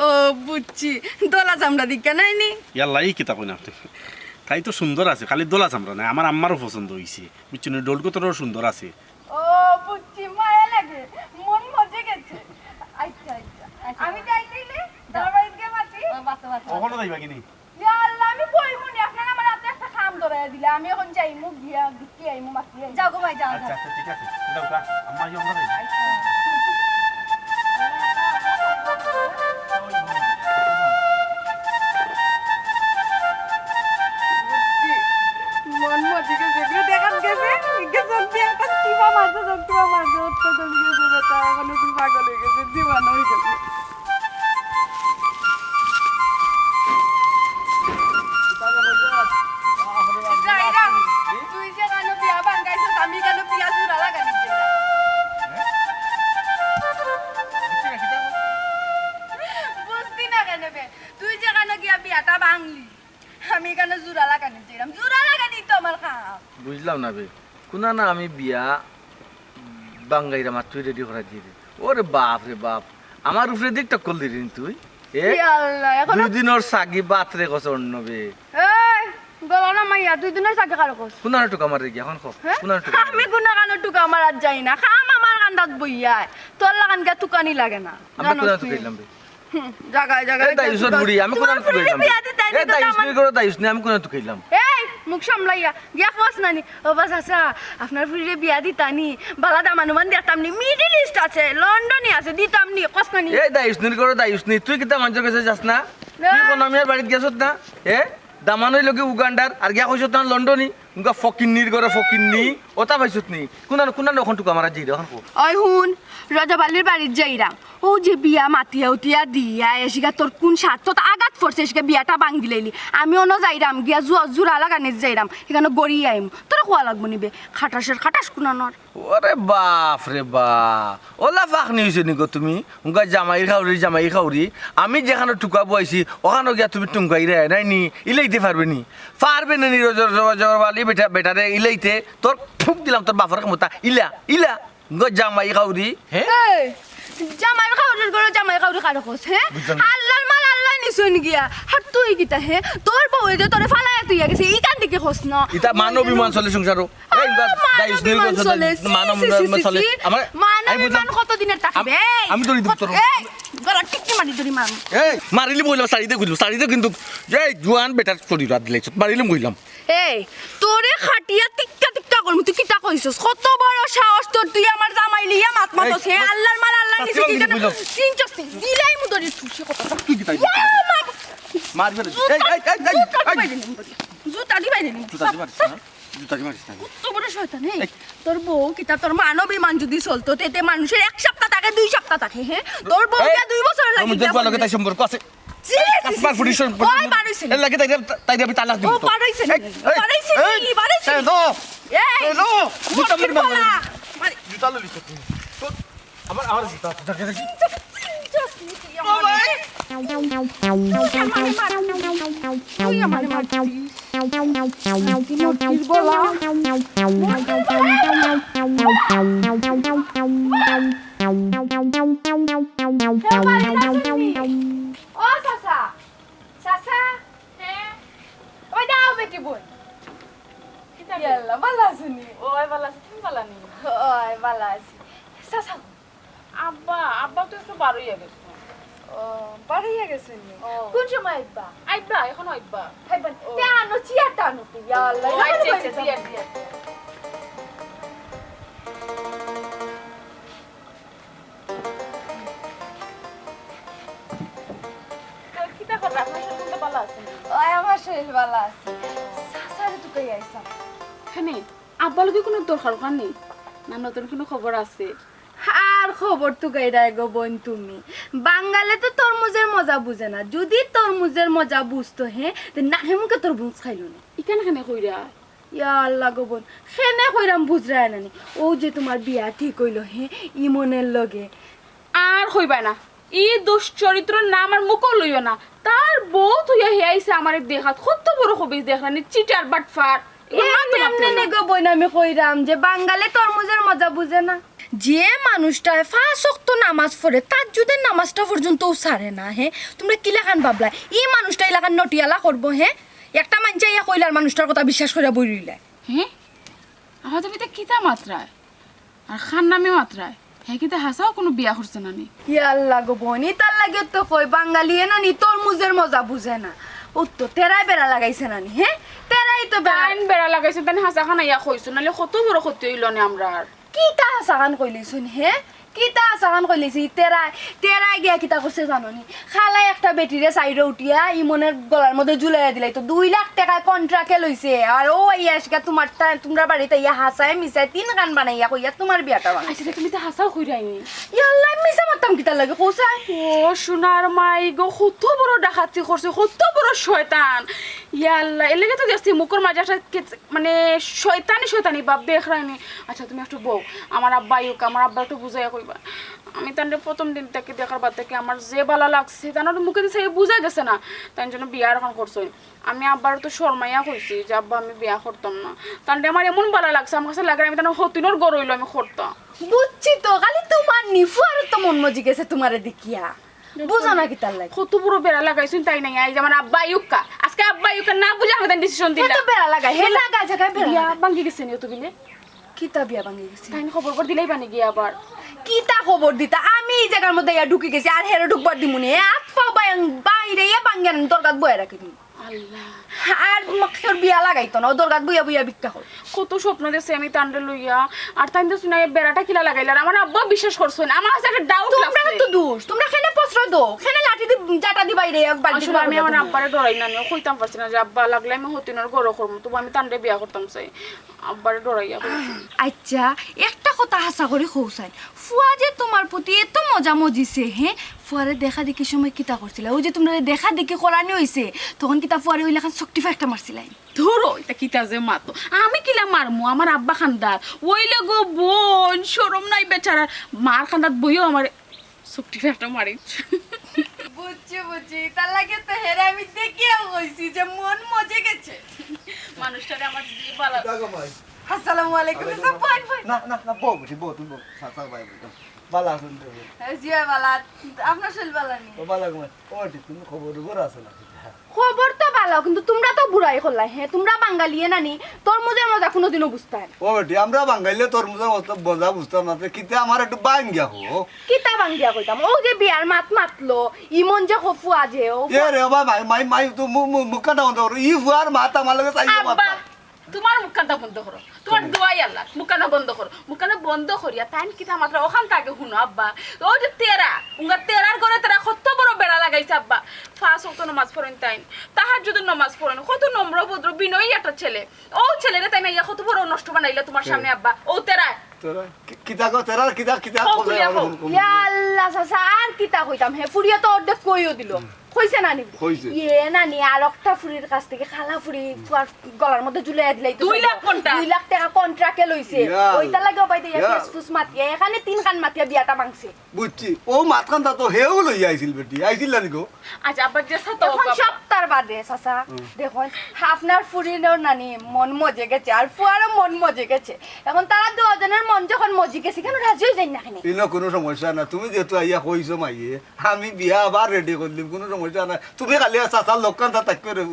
ও, বুঝছি। দলা চামড়া দেখিয়া নায় নি? ইয়াল্লা, ই কিতা কইন আপনে? তাই তো সুন্দর আছে, খালি দলা চামড়া নায়, আমার আম্মারও পছন্দ অইছে। বুঝছইন নি, ডলগতরও সুন্দর আছে। ও, বুঝছি, মায়া লাগে, মন মজে গেছে। আইচ্ছা, আইচ্ছা। আইচ্ছা। আমি যাই তাইলে, যাও। তার বাড়িত গিয়া মাতি। ও, বাতো, বাতো। অখনো যাইবা গি নি? ইয়া আল্লা, আমি কইমু নি, আপনারা আমার আতো একটা কাম ধরাইয়া দিলা, আমি অখন যাইমু, গিয়া দেখি আইমু, মাতি আইমু। যাও গো মাই, যাও, আইচ্ছা, যাও। আইচ্ছা, ঠিক আছে। যাও, যাও। আম্মা, ইয়ে, আমরা যাই। আইচ্ছা। মন মজি গেছে, এগুলো দেখাত গেছে, গেছে, একটা টিপা মারছে, টিপা মারছে, অত্যাচার গেছে, বেটা, অখন অখন পাগল অই গেছে, দিওয়ানা অই গেছে। যাইরাম, তুই যেখানো বিয়া ভাঙ্গাইছস, আমি কেনো বিয়া জুড়া লাগানি যাইরাম? বুঝতি না কেনে বে? তুই যেখানো গিয়া বিয়াটা ভাঙলি, আমি কেনো জুড়া লাগানি যাইরাম? জুড়া লাগানি তো আমার কাম। বুঝলাম না বে, কুনা না আমি বিয়া ভাঙ্গাইরাম আর তুই ready করাই দিরে। ওরে বাফরে বাফ, আমার উপরে দিক টক্কর দিরে নি তুই? এ? ইয়া আল্লা, অখন দুই দিনর সাগি বাতরে কছ অন্য বে। এই, গলা না মাইয়া, দুই দিনর সাগি কারে কছ? কুনানো টুকা মারে গিয়া, অখন ক। হে? কুনানো টুকা মারে? আমি কুনাকানো টুকা মারাত যাই না, কাম আমার কান্দাত বইয়ায়। তোর লাখান গিয়া তুকানি লাগে না, আমি জানোস কুনানো নি? তুকাইলাম বে? হুম, জাগায়, জাগায় এ দাইস নি বুড়ি, আমি কুনানো তুকাইলাম বে? বিয়া দিতায় এ নি তো দাইস নি, করো দাইস নি, আমি কুনানো তুকাইলাম? এই, মুখ সামলাইয়া, গিয়া কছ না নি? ও বা চাচা, আপনার ফুরিরে বিয়া দিতা নি? বালা দামান উমান দেখতাম নি? Middle East আছে, লন্ডনি আছে, দিতাম নি? কছ না নি? এ দাইস নি, করো দাইস নি, তুই কিতা মানষর গেছে যাস না? না। তুই কুন মিয়ার বাড়িত গেছত না? এ? দামান অইলো গি উগান্ডার, আর গিয়া কইছত না লন্ডনি? উগা ফকিন্নির ঘরো ফকিন্নি, অতা পাইছত নি? কুনানো, কুনানো অখন টুকা মারাত যাইরে, অখন ক। ওই হুন, রজব আলীর বাড়িত যাইরাম। অউ যে বিয়া মাতিয়া উতিয়া দিয়া, এসিগা তোর কুন স্বার্থত আঘাত পড়ছে, এসিগা বিয়াটা ভাঙ্গিলাইলি। আমি অনো যাইরাম, গিয়া জু-, জুড়া লাগানিত যাইরাম, হিকানো গড়ি আইমু। তোরে কওয়া লাগবো নি বে, খাটাসের খাটাস কুনানোর। ওরে বাফরে বাফ, অলা ফাকনি অইছো নি গো তুমি? উগা জামাই খাউরি, জামাই খাউরি। আমি যেখানো টুকা বওয়াইছি, অখানো গিয়া তুমি টুকাইরায় নায় নি, ইলাইতে পারবে নি? পারবে না নি রজব, রজব, রজব আলী বেটা, বেটারে ইলাইতে? তোর ফুক দিলাম তোর বাফর ক্ষমতা, ইলা, ইলা। গো জামাই খাউরি, হে? এই, জামাই খাউরির ঘরো জামাই খাউরি কারে কছ, হে? বুঝলাম না। আল্লার মাল আল্লায় নিছইন গিয়া। আর তুই কিতা, হে? তোর বউয়ে যে তোরে ফালাইয়া থইয়া গেছে, ইখান দেখি কছ না। ইতা মান অভিমান চলে সংসারো। এই, মান অভিমান চলে। মান অভিমান চলে। ছি, ছি, ছি, ছি। আমার, মান অভিমান কতদিনের থাকে? এই, আমি তো রিদিম তোর। এই, গলা টিকটি মারি ধরি মার। এই, মারিলি বইলাম, শাড়িতে গুজব, শাড়িতে কিন্তু, এই, জুয়ান বেটার শরীর হাত দিলাইছ, মারিলাম কইলাম। এই, তোরে খাটিয়া তিক্কা তিক্কা করমু, তুই কিতা কইছস? কত বড় সাহস তোর, তুই আমার জামাই লইয়া মাত মাতস, হে? আল্লার মাল আল্লায় নিছে, কি জানো? চিনছস তুই? দিলাই মুদরি তুই সে কথা। তুই কিতা ইয়া, মা। মারবে না। জুতা, এই, এই, এই, এই, জুতা এই। দিবাই দিলাম, জুতা দিবাই দিলাম। জুতা দিবাই দিলাম। জুতা দিবাই দিলাম। কত বড় শয়তান, এই। এই। তোর বউ কিতা, তোর মান অভিমান যদি চলতো, তে, তে মানুষের এক সপ্তাহ থাকে, দুই সপ্তাহ থাকে, হে? তোর বউ এই, গিয়া দুই বছর লাগি আমি গিয়া দেখবো, আলোকে বলবে। তাই সম্পর্ক আছে। ছি, এই, ছি, ছি, কাশ্মীর ছি। পুলিশ সম্পর্ক ওই আছে। বারইছে। এর লাগে তাই, তাই আমি তালাক দিব ও তো। বারইছে। এই, এই, বারইছে, এই, বারইছে। এই, তো। এই, হ্যালো, জুতা মুরগির লইলি বলা। মারি। জুতা লইলি তো তুই। তোর, আমার, আমার জুতা, জুতা, জুতা। চিনছস নি তুই ও আমারে? ভাই। তুই আমারে মারছিস। তুই আমারে মারছিস। মুরগির বলা। কেউ বাড়িত আছইন নি? ও চাচা, চাচা। হ্যাঁ? ওই দাও বেটি বই। কিতা রে? ইয়াল্লা, ভালা আছইন নি? ওই ভালা আছি, তুমি ভালা নি? ওই ভালা আছি। চাচা। আব্বা, আব্বা তো একটু বারইয়া গেছে। ও, বারইয়া গেছইন নি? ও। কোন সময় আইবা? আইবা, এখন আইবা। আইবা। ও। তে আনো, চেয়ারটা আনো তো, ইয়াল্লা। ও, আচ্ছা, আচ্ছা, দিয়া, দিয়া। তো কিতা কররা? আপনার শরীর তো ভালা আছে নি? ওই আমার শরীর ভালা আছে। চাচারে তুকাইয়া আইছলাম। কেনে? আব্বার লগে কুনু দরকার ওখান নি? না নতুন কুনু খবর আছে? আর খবর তুকাইরায় গো বইন তুমি। বাঙালে তো তরমুজের মজা বুঝে না। যুদি তরমুজের মজা বুঝতো, হে, তে নাকে মুখে তরমুজ খাইলো না। ইখান কেনে কইরা? ইয়াল্লা গো বইন, কেনে কইরাম বুঝরায় না নি? অউ যে তুমার বিয়া ঠিক অইলো, হে, ইমনের লগে। আর কইবায় না, ই দুশ্চরিত্রর নাম আর মুখো লইও না। তার বউ থইয়া হে আইছে আমারে দেখাত, কত বড় খবিছ দেখরায় নি, চিটার বাটফার। এমনে, এমনে নি গো বইন, আমি কইরাম যে বাঙালে তরমুজের মজা বুঝে না। যে মানুষটায় পাঁচ ওয়াক্ত নামাজ পড়ে, তার যুদি নামাজটা পর্যন্তও ছাড়ে না, হে, তুমরা কিলাখান ভাবলায়? ই মানুষটা ইলাখান নটিয়ালা করবো, হে? একটা মাইনষে আইয়া কইলে আর মানুষটার কথা বিশ্বাস করিয়া বই রইলায়। হে? আহা, তুমি ইতা কিতা মাতরায়? আর কার নামে মাতরায়? হে কিতা হাছাউ কুনু বিয়া করছে না নি? ইয়াল্লা গো বইন, ইতার লাগিউ তো কই, বাঙালিয়ে না নি তরমুজের মজা বুঝে না। অউ তো তেরায় বেড়া লাগাইছে না নি, হে? তেরায় তো বেড়া। তাইন বেড়া লাগাইছে, তাইন হাছা খান আইয়া কইছো, নাইলে কত বড় ক্ষতি অইলো নে আমরার। কিতা হাছাখান কইলিছইন, হে? কিতা হাছাখান কইলিছি? তেরায়, তেরায় গিয়া কিতা করছে জানো নি? খালায় একটা বেটিরে চাইরো উঠিয়া ইমনের গলার মধ্যে ঝুলাইয়া দিলাইতো। দুই লাখ টেকা contract-এ লইছে। আর অউ আইয়া আজকে তুমার তা-, তুমরার বাড়িত আইয়া হাছায় মিছায় তিন খান বানাইয়া কইয়া তুমার বিয়াটা ভাঙছে। আচ্ছা, তুমি তো হাছাউ কইরায় নি। ইয়াল্লা, মিছা মাততাম কিতার লাগি, কও চাই? ও সোনার মাই গো, কত বড় ডাকাতি করছে, কত বড় শয়তান। ইয়াল্লা, এর লাগি তো গেছি মুখর মাঝে একটা কে-, মানে শয়তানি শয়তানি ভাব দেখরায় নি। আচ্ছা, তুমি একটু বও, আমার আব্বা আইউক, আমার আব্বারে একটু বুঝাইয়া কইবা। আমি তানরে প্রথম দিন থাকি দেখার বাদ থাকি আমার যে ভালা লাগছে, তান মুখেদি চাইয়া বুঝা গেছে না, তাইন যেন বিয়া অখন করছইন। আমি আব্বারে তো শরমাইয়া কইছি যে, "আব্বা, আমি বিয়া করতাম না।" তানরে আমার এমন ভালা লাগছে, আমার কাছে লাগের আমি তানর হতিনর ঘর অইলো আমি করতাম। বুঝছি তো, খালি তুমার নি, ফুয়ারও তো মন মজি গেছে তুমারে দেখিয়া। বুঝো না কিতার লাগি? কত বড় বেড়া লাগাইছইন তাইন আইয়া, এই যে আমার আব্বা আইউক্কা। আজকে আব্বা আইউক্কা না বুঝে আমি তাইন decision দিলাম। কত বেড়া লাগায়, হে লাগায় জাগায় বেড়া বিয়া লাগায়। ভাঙ্গি গেছে নি অত বিলে? কিতা বিয়া ভাঙ্গি গেছে? তাইন খবর খবর দিলাইবা নি গিয়া আবার? কিতা খবর দিতা? আমি ই জাগার মধ্যে ইয়া ঢুকি গেছি, আর হেরে ঢুকবার দিমু নি। এ আত পাও বাইং-, বাইরে ইয়া ভাঙ্গি আনি দরগাত বইয়া রাখি দিমু। আল্লাহ। আর মকসুর বিয়া লাগাইতো না, অউ দরগাত বইয়া বইয়া ভিক্ষা কর। কত স্বপ্ন দেখছি আমি তানরে লইয়া, আর তাইন তো শুনাই বেড়াটা কিলা লাগাইলা, আর আমার আব্বা বিশ্বাস করছইন, আমার কাছে একটা doubt তুমরা লাগছে। তো দোষ, তুমরা কেনে প্রশ্রয় দেও, কেনে লাঠি দি, জাটা দি বাইরে এক বালতি আসলে আমি আমার আব্বারে ডরাই না, নিও কইতাম পারছি না যে আব্বা লাগলে আমি হতিনর ঘরো করমু, তবু আমি তানরে বিয়া করতাম চাই, আব্বারে ডরাইয়া কইছি। আচ্ছা, একটা কথা হাছা করি কও চাই, ফুয়া যে তুমার প্রতি এত মজা মজিছে, হে? ফুয়ারে দেখা দেখি সময় কিতা করছিলা? অউ যে তুমরারে দেখা দেখি করানি অইছে, তখন কিতা ফুয়ারে অইলাখান চকটিফা একটা মারছিলায়? ধরো, ইতা কিতা যে মাতো। আমি কিলা মারমু? আমার আব্বা কান্দার। অইলে গো বইন, শরম নাই বেচারার। মার কান্দাত বইয়াউ আমারে চকটিফা একটা মারিছ। বুঝছি, বুঝছি। তার লাগি তো হেরে আমি দেখিয়াউ কইছি যে মন মজে গেছে। মানুষটারে আমার যে ভালা। আসসালামু আলাইকুম। ওয়ালাইকুম আসসালাম। বইন, বইন। না, না, না, বও, বও, তুমি বও। ভালা আছইন তো? জি ভালা। আপনার শরীর ভালা নি? ও ভালা গো। ও, ঠিক, তুমি খবর খবর আছে না? খবর তো ভালা, কিন্তু তুমরা তো বুড়াই করলায়, হে? তুমরা বাঙালিয়ে না নি, তরমুজের মজা কুনুদিনও বুঝতায় না। ও বেটি, আমরা বাঙালিয়ে তরমুজের মতো মজা বুঝতাম না, তে কিতা আমার একটু ভাঙ্গিয়া কও। কিতা ভাঙ্গিয়া কইতাম? অউ যে বিয়ার মাত মাতলো, ইমন যে কফু আজে, ও এ রে বাবা, মাই, মাই, মাই, তো মু-, মু-, মুখখানটা বন্ধ করো। ই ফুয়ার মাত আমার লগে চাইয়া আব্বা, মাতবা। তুমার মুখখানটা বন্ধ করো, তুমার দোয়াই আল্লাহ, মুখখানা বন্ধ করো, মুখখানা বন্ধ করিয়া তাইন কিতা মাতরা অখানতা আগে হুনো আব্বা। অউ যে তেরা, উঙ্গা তেরার ঘরে তেরা কত বড় বেড়া লাগাইছে আব্বা। পাঁচ ওয়াক্ত নমাজ পড়ইন তাইন, তাহাজ্জুদের নমাজ পড়ইন, কত নম্র ভদ্র বিনয়ী একটা ছেলে। অউ ছেলেরে তাইন আইয়া কত বড় নষ্ট বানাইলা তুমার সামনে আব্বা। অউ তেরা। তেরা? কি-, কিতা গো, তেরা, কিতা, কিতা? কও, তুলিয়া কও। ইয়া আল্লাহ, চাচা, আর কিতা কইতাম? হে ফুড়িয়ে তো অর্ধেক কইও দিলো। কইছে না নি? কইছে। ইয়ে না নি, আর একটা ফুরির কাছ থাকি কালা ফুরি ফুয়ার গলার মধ্যে ঝুলাইয়া দিলাই তো দুই লাখ। কোনটা? দুই লাখ টেকা কন্ট্রাক্টে লইছে। ইয়া। ওইটার লাগি ওবায়দি ইয়া। ফেসফুস মাতিয়া, এখানে তিনখান মাতিয়া বিয়াটা ভাঙছে। বুঝছি, ও মাতখান তো হেও লইয়া আইছিল বেটি, আইছিল না নি গো? আচ্ছা, আবার যে সাথে এখন সপ্তাহ বাদে, চাচা, দেখুন, আপনার ফুরিনর নানি মন মজে গেছে, আর ফুয়ারও মন মজে গেছে। এখন তারা দুজনের মন যখন মজে গেছে, কেন রাজি হয়ে যাই না কেন? ইনো কোনো সমস্যা না, তুমি যেহেতু আইয়া কইছো মাইয়ে, আমি বিয়া আবার রেডি করলিম, কোনো সমস্যা না। তুমি খালি আর চাচার লক্ষণ তা তাক করে।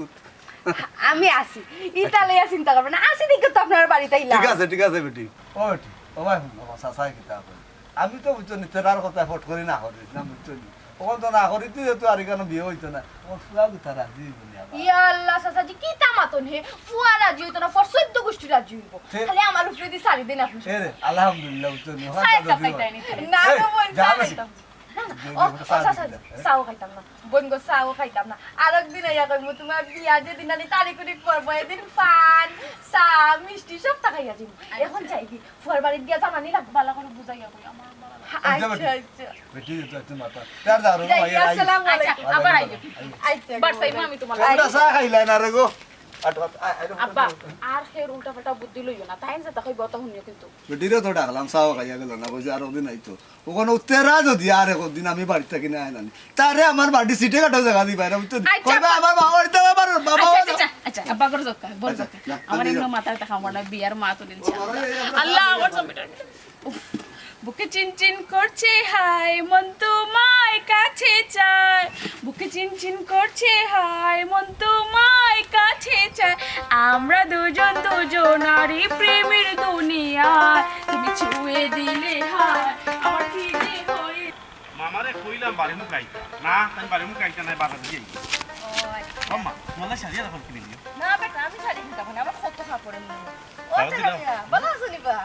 আমি আছি, ইটা লইয়া চিন্তা করবে না, আছি দেখে তো আপনার বাড়িতে আইলাম। ঠিক আছে, ঠিক আছে বেটি। ও বেটি, ও ভাই, হুনো, ও চাচায় কিতা কয়? আমি তো বুঝছো নি, তেরার কথা ফট করি না করিস না, বুঝছো নি? ওখান তো না করি তুই তো আর এখানে বিয়া হইতো না। ওর ফুয়া গুতা রাজি হইব নি আবার। ইয়া আল্লাহ, চাচাজি, কিতা মাতন হে? ফুয়া রাজি হইতো না, ফুয়ার চৌদ্দ গোষ্ঠী রাজি হইব। খালি আমার উপরে দি সারি দেন আপনি। এ রে, আলহামদুলিল্লাহ, বুঝছো নি? ওখান চায়ের তো কাপ যদি খাইতে হয়। আনি। না, এই, না, বইন, যা চা বেশি। খাইতাম। না, না, ও, ও, চা চাচা, দিতে। চাও খাইতাম না। বইন গো, চাও খাইতাম না। আরেক দিন আইয়া কইমু, তোমার বিয়া যেদিন আনি তারিখ উরিখ পড়বো, এদিন পান, চা, মিষ্টি সব তা খাইয়া যাইমু। এখন যাই কি? ফুয়ার বাড়িত গিয়া জানানি লাগবো, বালা করে বুঝাইয়া কই, আমার বালা লাগে। আচ্ছা, আচ্ছা, বেটি। আচ্ছা। বেটি, তুই একটু মাথা। তার দাঁড়ো, যাই, ভাই, আই। আসসালামু আলাইকুম। আচ্ছা, আবার আইও। আচ্ছা। আচ্ছা, আচ্ছা। বার সাইমা, আমি তোমার তোমরা লাগে। চা খাইলা না রে গো? আট, আট, আ, আ, আব্বা, আর খের উল্টা পাল্টা বুদ্ধি লইও না। তাই যে তাকে বতা শুনিও কিন্তু। বেটিরে তো ডাকলাম, চাও খাইয়া গেল না, কইছে আর ওদিন আইতো। ওখানে উত্তেরা যদি আর একদিন আমি বাড়ি থাকি না আইলাম, তারে আমার বাড়ি সিটে কাটাও জায়গা দিবা, এরা বুঝছো? আচ্ছা, কইবা, আব্বা। আমার বাবা বাড়িতে আমার বাবা আচ্ছা, বাড়ি। আচ্ছা, আচ্ছা, আব্বা, ঘরে যাও, ঘরে যাও। আচ্ছা, না, আমার না, এমনি না। মাথায় টাকা আমার না, বিয়ার মা তুলিন। ও, বাবা রে, এই, এই, উফ, বুকে চিনচিন করছে হায়, মন তোমায় কাছে চায়। বুকে চিনচিন করছে হায়, মন তোমায় কাছে চায়। আমরা দুজন দুজনারই প্রেমের দুনিয়ায়। তুমি ছুঁয়ে দিলে হায়, আমার কি যে হয়। মামারে কইলাম বাড়ি মুখ আইতা। না, তাই বাড়ি মুখ আইতা নাই, বাজার দিয়ে আইতা। ও, আচ্ছা। আম্মা, তোমার লাগি শাড়ি আর এখন কিনে দিও। না বেটা, আমি শাড়ি কিনতাম না, আমার কত কাপড় এমনি। ও, দাও দিলাম। ভালো আছো নি বা?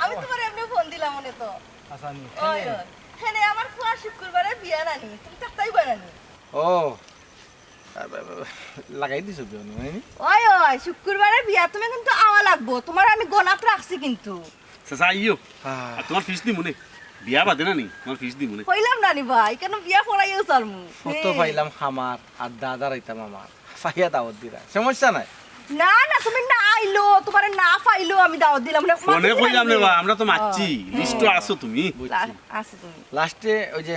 আমি তোমার এমনি ফোন দিলাম মনে তো। আচ্ছা, আমি ওই, ওই। হ্যাঁ, আমার ফুয়া শুক্রবারে বিয়া নানি, তুমি থাকতাই বানানি। ও, আ, বা, বা, লাগাই দিছো বিয়া, নানি? ওই, ওই, শুক্রবারে বিয়া, তুমি কিন্তু আওয়া লাগবো, তোমার আমি গনাত রাখছি কিন্তু। চাচা, আইও। আহ। আর তোমার ফিস দিমু নে। বিয়া বাদে না নি, তোমার ফিস দিমু নে। কইলাম না নি ভাই, কেন বিয়া পড়াইও চালমু। কত পাইলাম খামার, আর দাদা রাইতাম আমার। ফাইয়া দাওয়াত দিরা। সমস্যা নাই। না, না, তুমি না আইলো, তোমারে না পাইলো, আমি দাওয়াত দিলাম না। ফোনে মাতিছি কইলাম রে নি। বা, আমরা তো মাতছি। ও। লিস্টো আছো তুমি। বুঝছি। লা-, আছো তুমি। লাস্টে ওই যে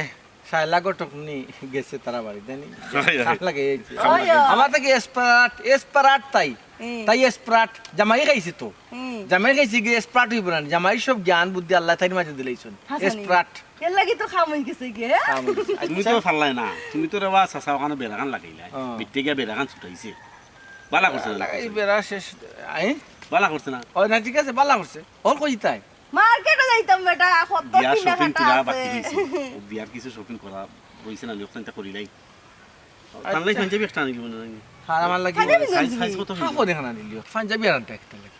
শায়লা ঘটক নি গেছে তারা বাড়ি, জানি? হয়, হয়। খারাপ লাগে এই যে। ওই, ওই। আমার থাকি expert, expert তাই। হুম। তাই expert, জামাই খাইছে তো। হুম। জামাই খাইছে গিয়া expert হইব না, জামাই সব জ্ঞান বুদ্ধি আল্লাহ তাইর মাঝে দিলাইছন। হাসানি। Expert। এর লাগি তো কাম হই গেছে গিয়া, হ্যাঁ? কাম হই গেছে। তুমি তো আচ্ছা। পারলাই না, তুমি তো রে বা চাচা ওখানে বেড়াখান লাগাইলা। হ্যাঁ। বিটে গিয়া বেড়াখান ছুটাইছে। বালা করছে না, এই লাগাইছে। বেড়া শেষ, আই? বালা করছে না। ও না, ঠিক আছে, বালা করছে। ওর কই তাই? মার্কেটে যাইতাম বেটা, কত বিয়ার shopping কিনাকাটা তুলা আছে। বাকি রইছে। ও বিয়ার কিছু shopping করা রইছে না, নিয়োগ চিন্তা করি নাই। আচ্ছা। তার লাগি পাঞ্জাবি একটা আনিলি মনে হয়। হ্যাঁ, আমার লাগি। পাঞ্জাবি size, আনছিলি? Size কত হইল? কাপড় এখানে আনিলিও। পাঞ্জাবি আর একটা, একটা লাগে।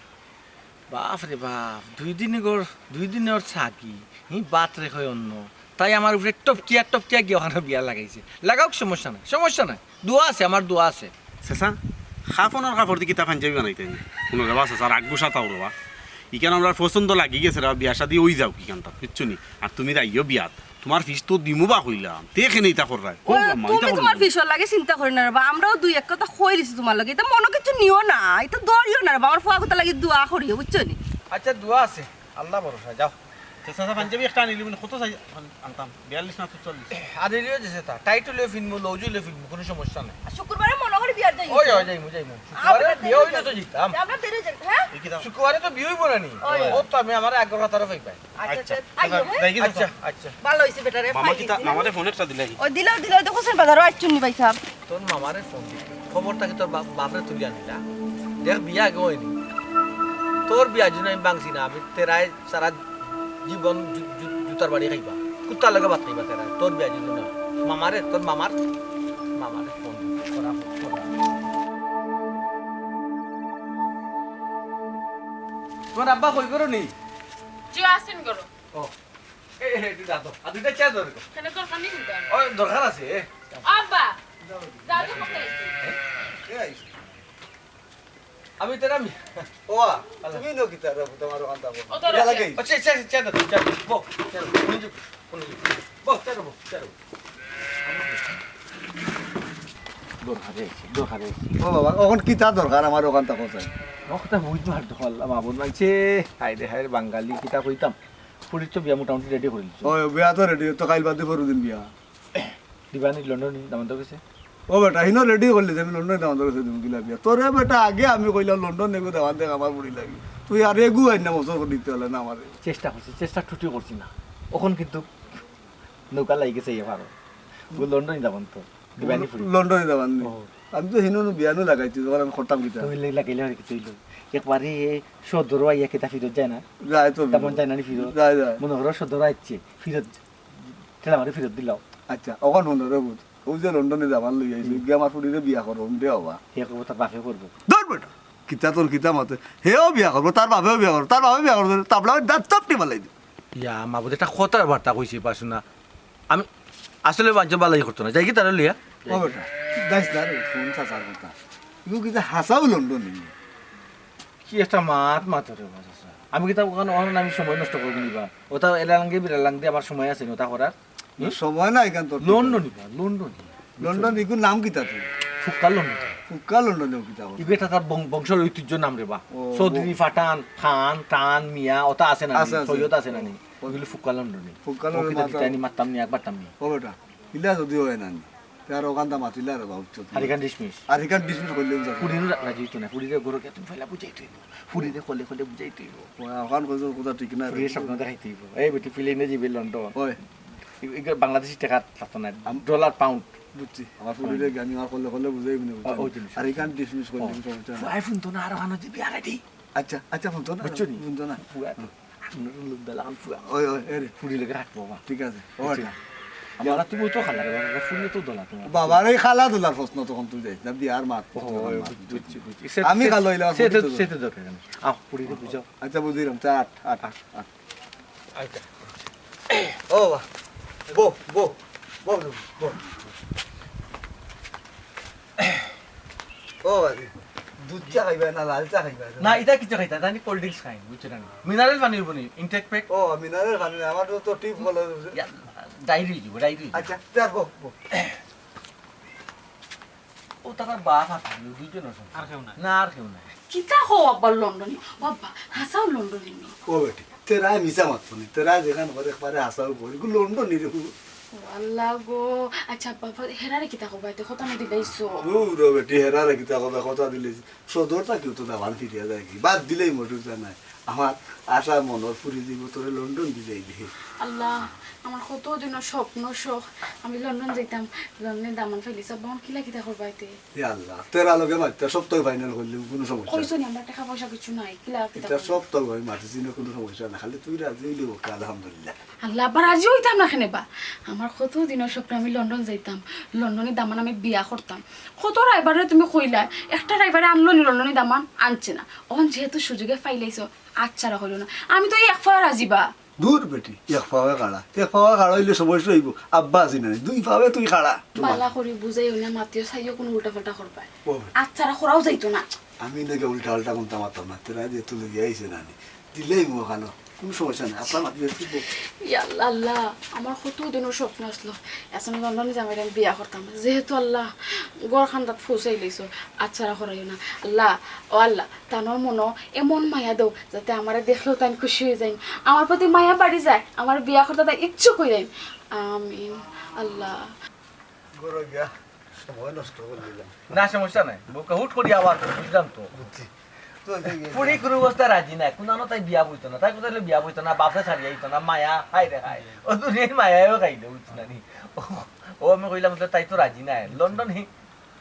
বাপ রে বাপ, দুই দিনে গর, দুই দিনে ওর ছাগি, হি বাত রে কয় অন্য। তাই আমার উপরে টপকিয়া, টপকিয়া গিয়া ওখানে বিয়া লাগাইছে। লাগাউক, সমস্যা নাই, সমস্যা নাই। দোয়া আছে, আমার দোয়া আছে। চাচা, কাফনর কাপড় দি কিতা পাঞ্জাবি বানাইতে নি? হুনো রে বা চাচা, রাগ গুসা তাও রে বা। ইখান আমরার পছন্দ লাগি গেছে রে বা, বিয়া শাদি অই যাউক ইখানতা, বুঝছো নি? আর তুমি যাইও বিয়াত, তোমার ফিস তো দিমু বা কইলাম, তে কেনে ইতা কররায়? ও, কও আম্মা, ইতা তুমি কররায় তোমার কেনে? ফিসর লাগি চিন্তা করি না রে বা, আমরাও দুই এক কথা কই দিছি তোমার লগে, ইতা মনো কিছু নিও না, ইতা ধরিও না রে বা, আমার ফুয়া কথার লাগি দোয়া করিও, বুঝছো নি? আচ্ছা, দোয়া আছে। আল্লাহ ভরসা, যাও। তে চাচা, পাঞ্জাবি একটা আনিলি মানে কত চাই আন-, আনতাম? বিয়াল্লিশ না চুয়াল্লিশ? আনিলিও যে সেটা, tight হইলেও ফিনমু, loose হইলেও ফিনমু, কোনো সমস্যা নাই। আর শুক্রবারে মনে করি বিয়ার যাই। ওই, ওই, যাইমু, যাইমু। আ, শুক্রবারে বেটা, বিয়া হইলে তো যাইতাম। আমরা দেরি হইছে, হ্যাঁ? এই কিতা? শুক্রবারে তো বিয়া হইব না নি? ওই। ও তো আমি আমার আগর কথারও পাইবাই। আচ্ছা, আচ্ছা। আচ্ছা, আইও, হ্যাঁ? যাই কি আচ্ছা, আচ্ছা। ভালো হইছে বেটা রে, মামা পাই কিতা, গেছি। মামারে ফোন একটা দিলাই। ওই দিলাও, দিলাও, দেখো সেন বাজারও আইছুন নি ভাই সাহেব। তোর মামারে ফোন দি। খবর থাকি তোর বাপ, বাপরে তুলি আনিলা। দেখ বিয়া আগে হয়নি। তোর বিয়া যদি আমি ভাঙছি না, আমি তেরায় সারা জীবন জু-, জু-, জুতার বাড়ি খাইবা। কুত্তার লগে ভাত খাইবা তেরায়। তোর বিয়া যদি না হয়। মামারে, তোর মামার, মামারে ফোন দি। করা, করা। তোমার আব্বা কই করো নি? জি, আসেন করো। ও। এ, এ, একটু দাঁড়াও। আর দুইটা চা ধরে। কেন দরকার নেই কিন্তু? ওই দরকার আছে, এ। আব্বা, দাদু কোথায় আছে? এ, এ, আইস। আমি তো আমি। ও, আ, তুমি নো কিতা রে, তোমার ওখান দাও। ও তো এটা লাগে। আচ্ছা, আচ্ছা, আচ্ছা, আচ্ছা, বো, চা, কোন যুগ, কোন যুগ। বো, চা, বো, চা, বো। দরকারে আইছি, দরকারে আইছি। ও বাবা, অখন কিতা দরকার আমার অখান থাকো চাই? অখন তা বুঝবার দরকার, মাবুদ মানছে, হায় রে হায় রে, বাঙালি কিতা কইতাম। ফুড়ির তো বিয়া মোটামুটি রেডি করি দিছো। ওই বিয়া তো রেডি, তো কাইল বাদে পরশু দিন বিয়া। দিবানি লন্ডন দামান্দর গেছে? ও বেটা, হিনো রেডি করলি যে আমি লন্ডন দামান্দর গেছে দিমু কিলা বিয়া। তোরে বেটা আগে আমি কইলাম লন্ডন নেগু দামান দেখ আমার ফুড়ি লাগি। তুই আর এগু আইন না মজা করে দিতে হলে না আমারে। চেষ্টা করছি, চেষ্টা ত্রুটি করছি না। অখন কিন্তু নৌকা লাগি গেছে ইয়ে পারো। ও লন্ডনই দামান্দ। দিবানি ফুড়ি। লন্ডনই দামান্দ। ও। আমি তো হিনো বিয়ানো লাগাইছি, যখন আমি করতাম কিতা। তুই লে-, লাগাইলে আর কি তুই লো। একবারে সদর আইয়া কিতা ফিরত যায় না? যায় তো। তেমন যায় না নি ফিরত? যায়, যায়। মনে করো সদর আইছে, ফিরত, ঠেলা মারি ফিরত দিলাও। আচ্ছা, অখন হুনো রে বুঝ। ওই যে লন্ডনে দামান লই আইছে, হুম। গিয়া আমার ফুড়িরে বিয়া করো, উঠে হবা। হে করবো, তার বাপে করবো। ধর বেটা, কিতা তোর কিতা মাতে? হেও বিয়া করবো, তার বাপেও বিয়া করবো, তার বাপে বিয়া করবো, তাবলা দাঁত চাপটি ফালাই দিবো। ইয়া, মাবুদ, এটা কথার বার্তা কইছি, পারছো না? আমি আসলে বাঞ্চা বালাই করতো না। যাই কি তারা লইয়া? ও বেটা, যাইস না রে, ফোন চাচার কথা। ইগু কিতা হাসাও লন্ডন নিবি? কি একটা মাত মাতো রে বাবা চাচা। আমি কিতা ওখানে, ওখানে আমি সময় নষ্ট করবো নি বা? ওটা এলালাঙ্গে বিরালাঙ্গে আমার সময় আছে নি ওটা করার? না, হুম? সময় নাই কেন তোর? লন্ডনি বা, লন্ডনি। লন্ডন, ইগুর নাম কিতা তুই? ফুক্কা লন্ডনি। ফুক্কা লন্ডনি ও কিতা করে? ইবে এটা তার বং-, বংশর ঐতিহ্য নাম রে বা। ও, চৌধুরী, ও। পাঠান, খান, টান, মিয়া, ওটা আছে না নি? আছে, আছে। সৈয়দ আছে না নি? ও। ওগুলি ফুক্কা লন্ডনি। ফুক্কা ও লন্ডনি কিতা মাতা দিতানি মারতাম নি, একবার টাম নি। ও বেটা, ইলা যদি হয় না নি, তে আর ওখান দা মাতিলা রে বা, উচ্চ তুমি। আর এখান ডিসমিস। আর এখান ডিসমিস করলে আমি যাবো। ফুড়িরও রা-, রাজি হইতো না। ফুড়িরে ঘরে গিয়া তুমি ফেলা বুঝাইতে হইব। ফুড়িরে কলে কলে বুঝাইতে হইব। ও, ওখান কইছো কথা ঠিক না রে। ফুড়ির স্বপ্ন দেখাইতে হইব। এই বেটি, ফিলিনে যাইবে লন্ডন। ওই। এ-, এগুলো বাংলাদেশি টাকা থাকতো না, আম-, ডলার, পাউন্ড। বুঝছি। আমার ফুড়িরে আমি আমার কলে কলে বুঝাই মনে বুঝছি। ও, ওই জিনিস। আর এখান ডিসমিস করলে ও। আমি সমস্যা নাই। ফুয়াই ফোন তো না, আর ওখানে যে বিয়া রেডি। আচ্ছা, আচ্ছা, ফোন তো না, বুঝছো নি? ফোন তো না। ফুয়া তো, আপনার লুন্দা লাগান ফুয়া। ওই, ওই, এ রে। ফুড়ি লেগে রাখবো, বাবা। ঠিক আছে। ও, বুঝছো? এটা। আমার তুমি তো খালা রে, বাবা, ফুড়ি তো দলা তোমার। বাবার এই খালা দলার প্রশ্ন তখন তুই যাইস না, বিয়ার মাত। ও, ওই, মাত। বুঝছি, বুঝছি। সে, আমি সে, খালা হইলাম, সে ফুড়ি তো, তো সে তো দরকার নেই। আহ, ফুড়ি তো বুঝাও। আচ্ছা, বুঝলাম, তা আট, আট, আট, আট। আচ্ছা। ও বাবা, বো, বো, বো, বো। ও বাবা, দুধ চা খাইবা না লাল চা খাইবা? না, এটা কিছু খাইতা, তাই cold drinks খাই, বুঝছো না? Mineral পানি হইব নি, intake pack? ও, mineral পানি না, আমার তো, তো টিপ বলা যাচ্ছে। ইয়া, ডায়েরি হইব, ডায়েরি হইব। আচ্ছা, চা, বো, বো। ও তারা বাপ আর দুইজন আছে। আর কেউ নাই? না, আর কেউ নাই। কিতা কও আব্বা লন্ডনি? ও আব্বা, হাসাও লন্ডনি নি? ও বেটি, তেরা মিছা মাততো নি, তেরা যেখান করে একবারে হাসাও করি, গু লন্ডনি রে। ও আল্লাহ গো, আচ্ছা আব্বা, আব্বা, হেরারে কিতা কবা, এতে কথা না দিলাইছো? ও রে বেটি, হেরারে কিতা কবা, কথা দিলাইছি। সদর তা কেউ তো দামান ফিরিয়া যায় কি? বাদ দিলেই মোটর তা নাই। আমার আশা মনর ফুরি দিব, তোরে লন্ডন দিলেই দে। আল্লাহ, আমার কত দিনর স্বপ্ন শখ, আমি লন্ডন যাইতাম, লন্ডনে দামান ফাইলিছি, আব্বা, অখন কিলা কিতা করবা এতে? ইয়া আল্লাহ, তেরা লগে মারতে সপ্তাহ ফাইনাল করলে কোনো সমস্যা নাই। কইছো নি, আমরা টাকা পয়সা কিছু নাই, কিলা কিতা এটা করবা? সপ্তাহ ভাই মারতে চিনে কোনো সমস্যা না, খালি তুই রাজি হইলে ওকে, আলহামদুলিল্লাহ। আল্লাহ, আব্বা রাজি হইতাম না কেনে বা? আমার কত দিনর স্বপ্ন আমি লন্ডন যাইতাম, লন্ডনি দামান আমি বিয়া করতাম। কত রাইবারে তুমি কইলা, একটা রাইবারে আনলো নি লন্ডনি দামান, আনছে না। অখন যেহেতু সুযোগে ফাইলাইছো, আচ্ছা রাখো না। আমি তো এই এক ফাওয়া রাজি বা। দূর বেটি, এক ফাওয়া খাড়া। এক ফাওয়া খাড়া হইলে সমস্যা হইব। আব্বা আছি না, দুই ফাওয়া তুই খাড়া। বালা করি বুঝাইও না, মাতিও চাইও কোনো উল্টা পাল্টা করবায়। ও বেটি। আচ্ছা, করাও যাইতো না। আমি নাকি উল্টা পাল্টা কোনটা মাতাম না, তোরা যে তুই লইয়া আইছে না নি। দিলেই মুখ খানো, কোনো সমস্যা নাই। আপনার মাতিও তুই বল। ইয়া আল্লাহ, আল্লাহ, আমার কত দিনর স্বপ্ন আসলো। এখন লন্ডনে জামাইরে আমি বিয়া করতাম। যেহেতু আল্লাহ, ঘর খান্দাত পৌঁছাই লইছো, আচ্ছা করাইও না। আল্লাহ, ও আল্লাহ, তানর মনো এমন মায়া দেও, যাতে আমারে দেখলেও তাইন খুশি হয়ে যাইন, আমার প্রতি মায়া বাড়ি যায়, আমার বিয়া করতে তাই ইচ্ছুক হয়ে যাইন। আমিন। আল্লাহ। ঘরো গিয়া সময় নষ্ট করে দিলাম। না, সমস্যা নাই। বউকে হুট করি আবার বুঝলাম তো। বুঝছি। তো এই যে ফুড়ি কোনো অবস্থা রাজি নাই। কোন আনো তাই বিয়া বইতো না। তাই কোথায় বিয়া বইতো না? বাপে ছাড়িয়ে আইতো না। মায়া, হায় রে হায়। ও দুনিয়ার মায়াও খাইলো, বুঝছো না নি? ও, ও আমি কইলাম তো তাই তো রাজি নাই। লন্ডন হি-,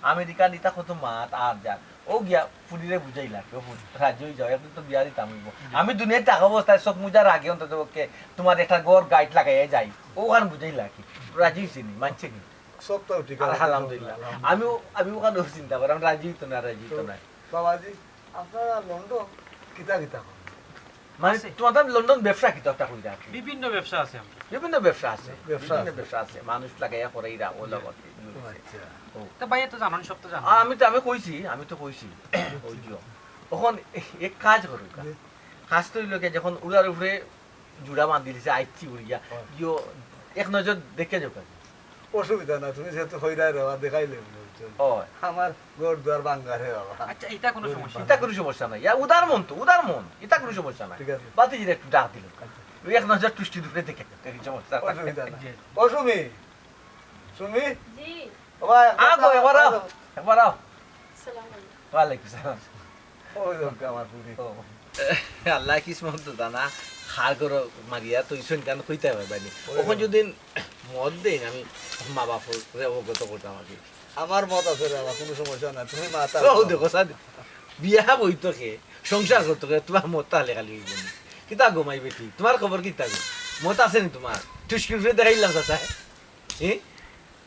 আমেরিকা নিতা কত মাত আর যার। ও গিয়া ফুড়িরে বুঝাইলা, কেউ ফুড়ি রাজি হয়ে যাও, একদিন তো বিয়া দিতাম হইব। আমি দুনিয়ার টাকা অবস্থায় চোখ মুজার আগে অন্তত পক্ষে তোমার একটা ঘর গাইড লাগাইয়া যাই। ও আর বুঝাইলা কি? রাজি হইছে নি? মানছে নি? সবটাও ঠিক আছে। আলহামদুলিল্লাহ। আমিও, আমি ওখানেও চিন্তা করি, আমি রাজি হইতো না, রাজি হইতো তো না। বাবাজি, আপনারা লন্ডন কিতা কিতা করেন? মানে, আছে। তোমাদের লন্ডন ব্যবসা কিতা একটা কইরা আর কি? বিভিন্ন ব্যবসা আছে আমরা। বিভিন্ন ব্যবসা আছে, ব্যবসা বিভিন্ন আছে। ব্যবসা আছে। মানুষ লাগাইয়া করে এরা, ও জি। লাগাতে, ও আচ্ছা। ও। তা ভাই, তো জানেন, সব তো জানেন। আমি তো, আমি কইছি, আমি তো কইছি। ওই যে, এখন এক কাজ করুক। জি। কাজ তো হইলো কি, যখন উড়ার উপরে জুড়া বান্ধি দিছে, আইছি উড়িয়া। হ্যাঁ। গিয়ে এক নজর দেখে যাও কাজে। অসুবিধা না, তুমি যেহেতু হইরায় রেওয়া দেখাইলে। অয়। আমার ঘর দুয়ার ভাঙ্গা রে বাবা। আচ্ছা, ইটা কুনু সমস্যা ইটা কুনু সমস্যা নাই। ইয়া, উদার মন তো, উদার মন। ইটা কুনু সমস্যা নাই। ঠিক আছে। বাতিজিরে একটু ডাক দিলাম। আচ্ছা। ওই এক নজর টুস্কির উপরে দেখে, দেখে সমস্যা নাই। অসুবিধা নাই। জি। ও সুমি, সুমি, জি। বাবা, একবার আও গো, আও, একবার আও। আও। একবার আও। সালাম আলাইকুম। ওয়ালাইকুম সালাম। ওই লোক আমার পুরি। ও। আল্লাহ কিসমত তো জানা, হার করো মারিয়া তো ইসন গান কইতে হবে বানি। ওই অখন লোক। যদি মত দেন, আমি মা বাপরে অবগত করতাম আর কি। আমার মত আছে রে বাবা, কুনু সমস্যা নাই, তুমি মাথা ও দেখো সাদ, বিয়া বইতো কে, সংসার করতো কে, তুমার মত তাহলে খালি অইবো নি। কিতা গো মাই বেটি, তুমার খবর কিতা গো? মত আছে নি তুমার? টুস্কির উপরে দেখাইলাম চাচা। এ?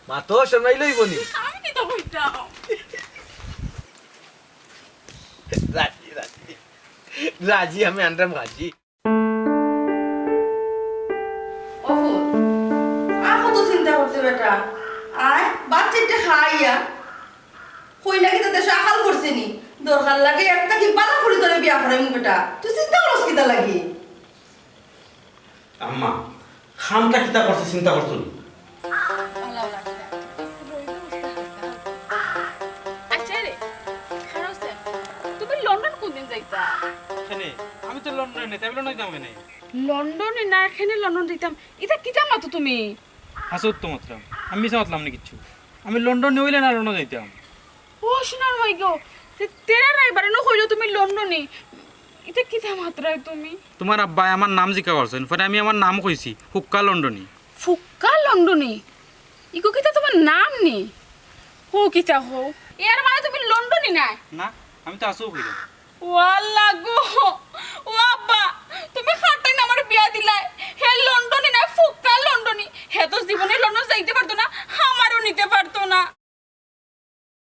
মা তো শরমাই লইবো নি। আমি কিতা কইতাম? রাজি, রাজি। রাজি, আমি আনরাম রাজি। অফুর, আর কত চিন্তা করতে বেটা? আয়, বাচ্চাটা খাইয়া। কই লাগি তো দেশে আকাল করছে নি? দরকার লাগে একটা কি বালা ফুরি তোরে বিয়া করাইমু বেটা। তুই চিন্তা করস কিতা লাগি? আম্মা, খামটা কিতা করছে চিন্তা করছো নি? আচ্ছা রে, খারাপ স্যার, তুমি লন্ডন কোন দিন যাইতা? কেনে? আমি তো লন্ডনে নাই, তাই লন্ডন যাইতাম কেনে? লন্ডনে না, এখানে লন্ডন যাইতাম। ইটা কিতা মাতো তুমি? হাছা তো মাতরাম, আমি মিছা মাতলাম না কিচ্ছু। আমি লন্ডনে অইলে না লন্ডন যাইতাম। ও সোনার মাই গো, তে তেরা নাই বারে ন কইলো তুমি লন্ডনি। ইটা কিতা মাতরায় তুমি? তোমার আব্বায় আমার নাম জিকা করছেন, পরে আমি আমার নাম কইছি, ফুক্কা লন্ডনি। ফুক্কা লন্ডনি? ইগো কিতা তোমার নাম নি? হো কিতা হো? এর মানে তুমি লন্ডনি নায়? না, আমি তো আছো কইলাম। ও আল্লাহ গো, ও আব্বা, তুমি খাটাইন আমার বিয়া দিলায়। হে লন্ডনি নায়, ফুক্কা লন্ডনি। হে তো জীবনে লন্ডন যাইতে পারতো না, আমারও নিতে পারতো না।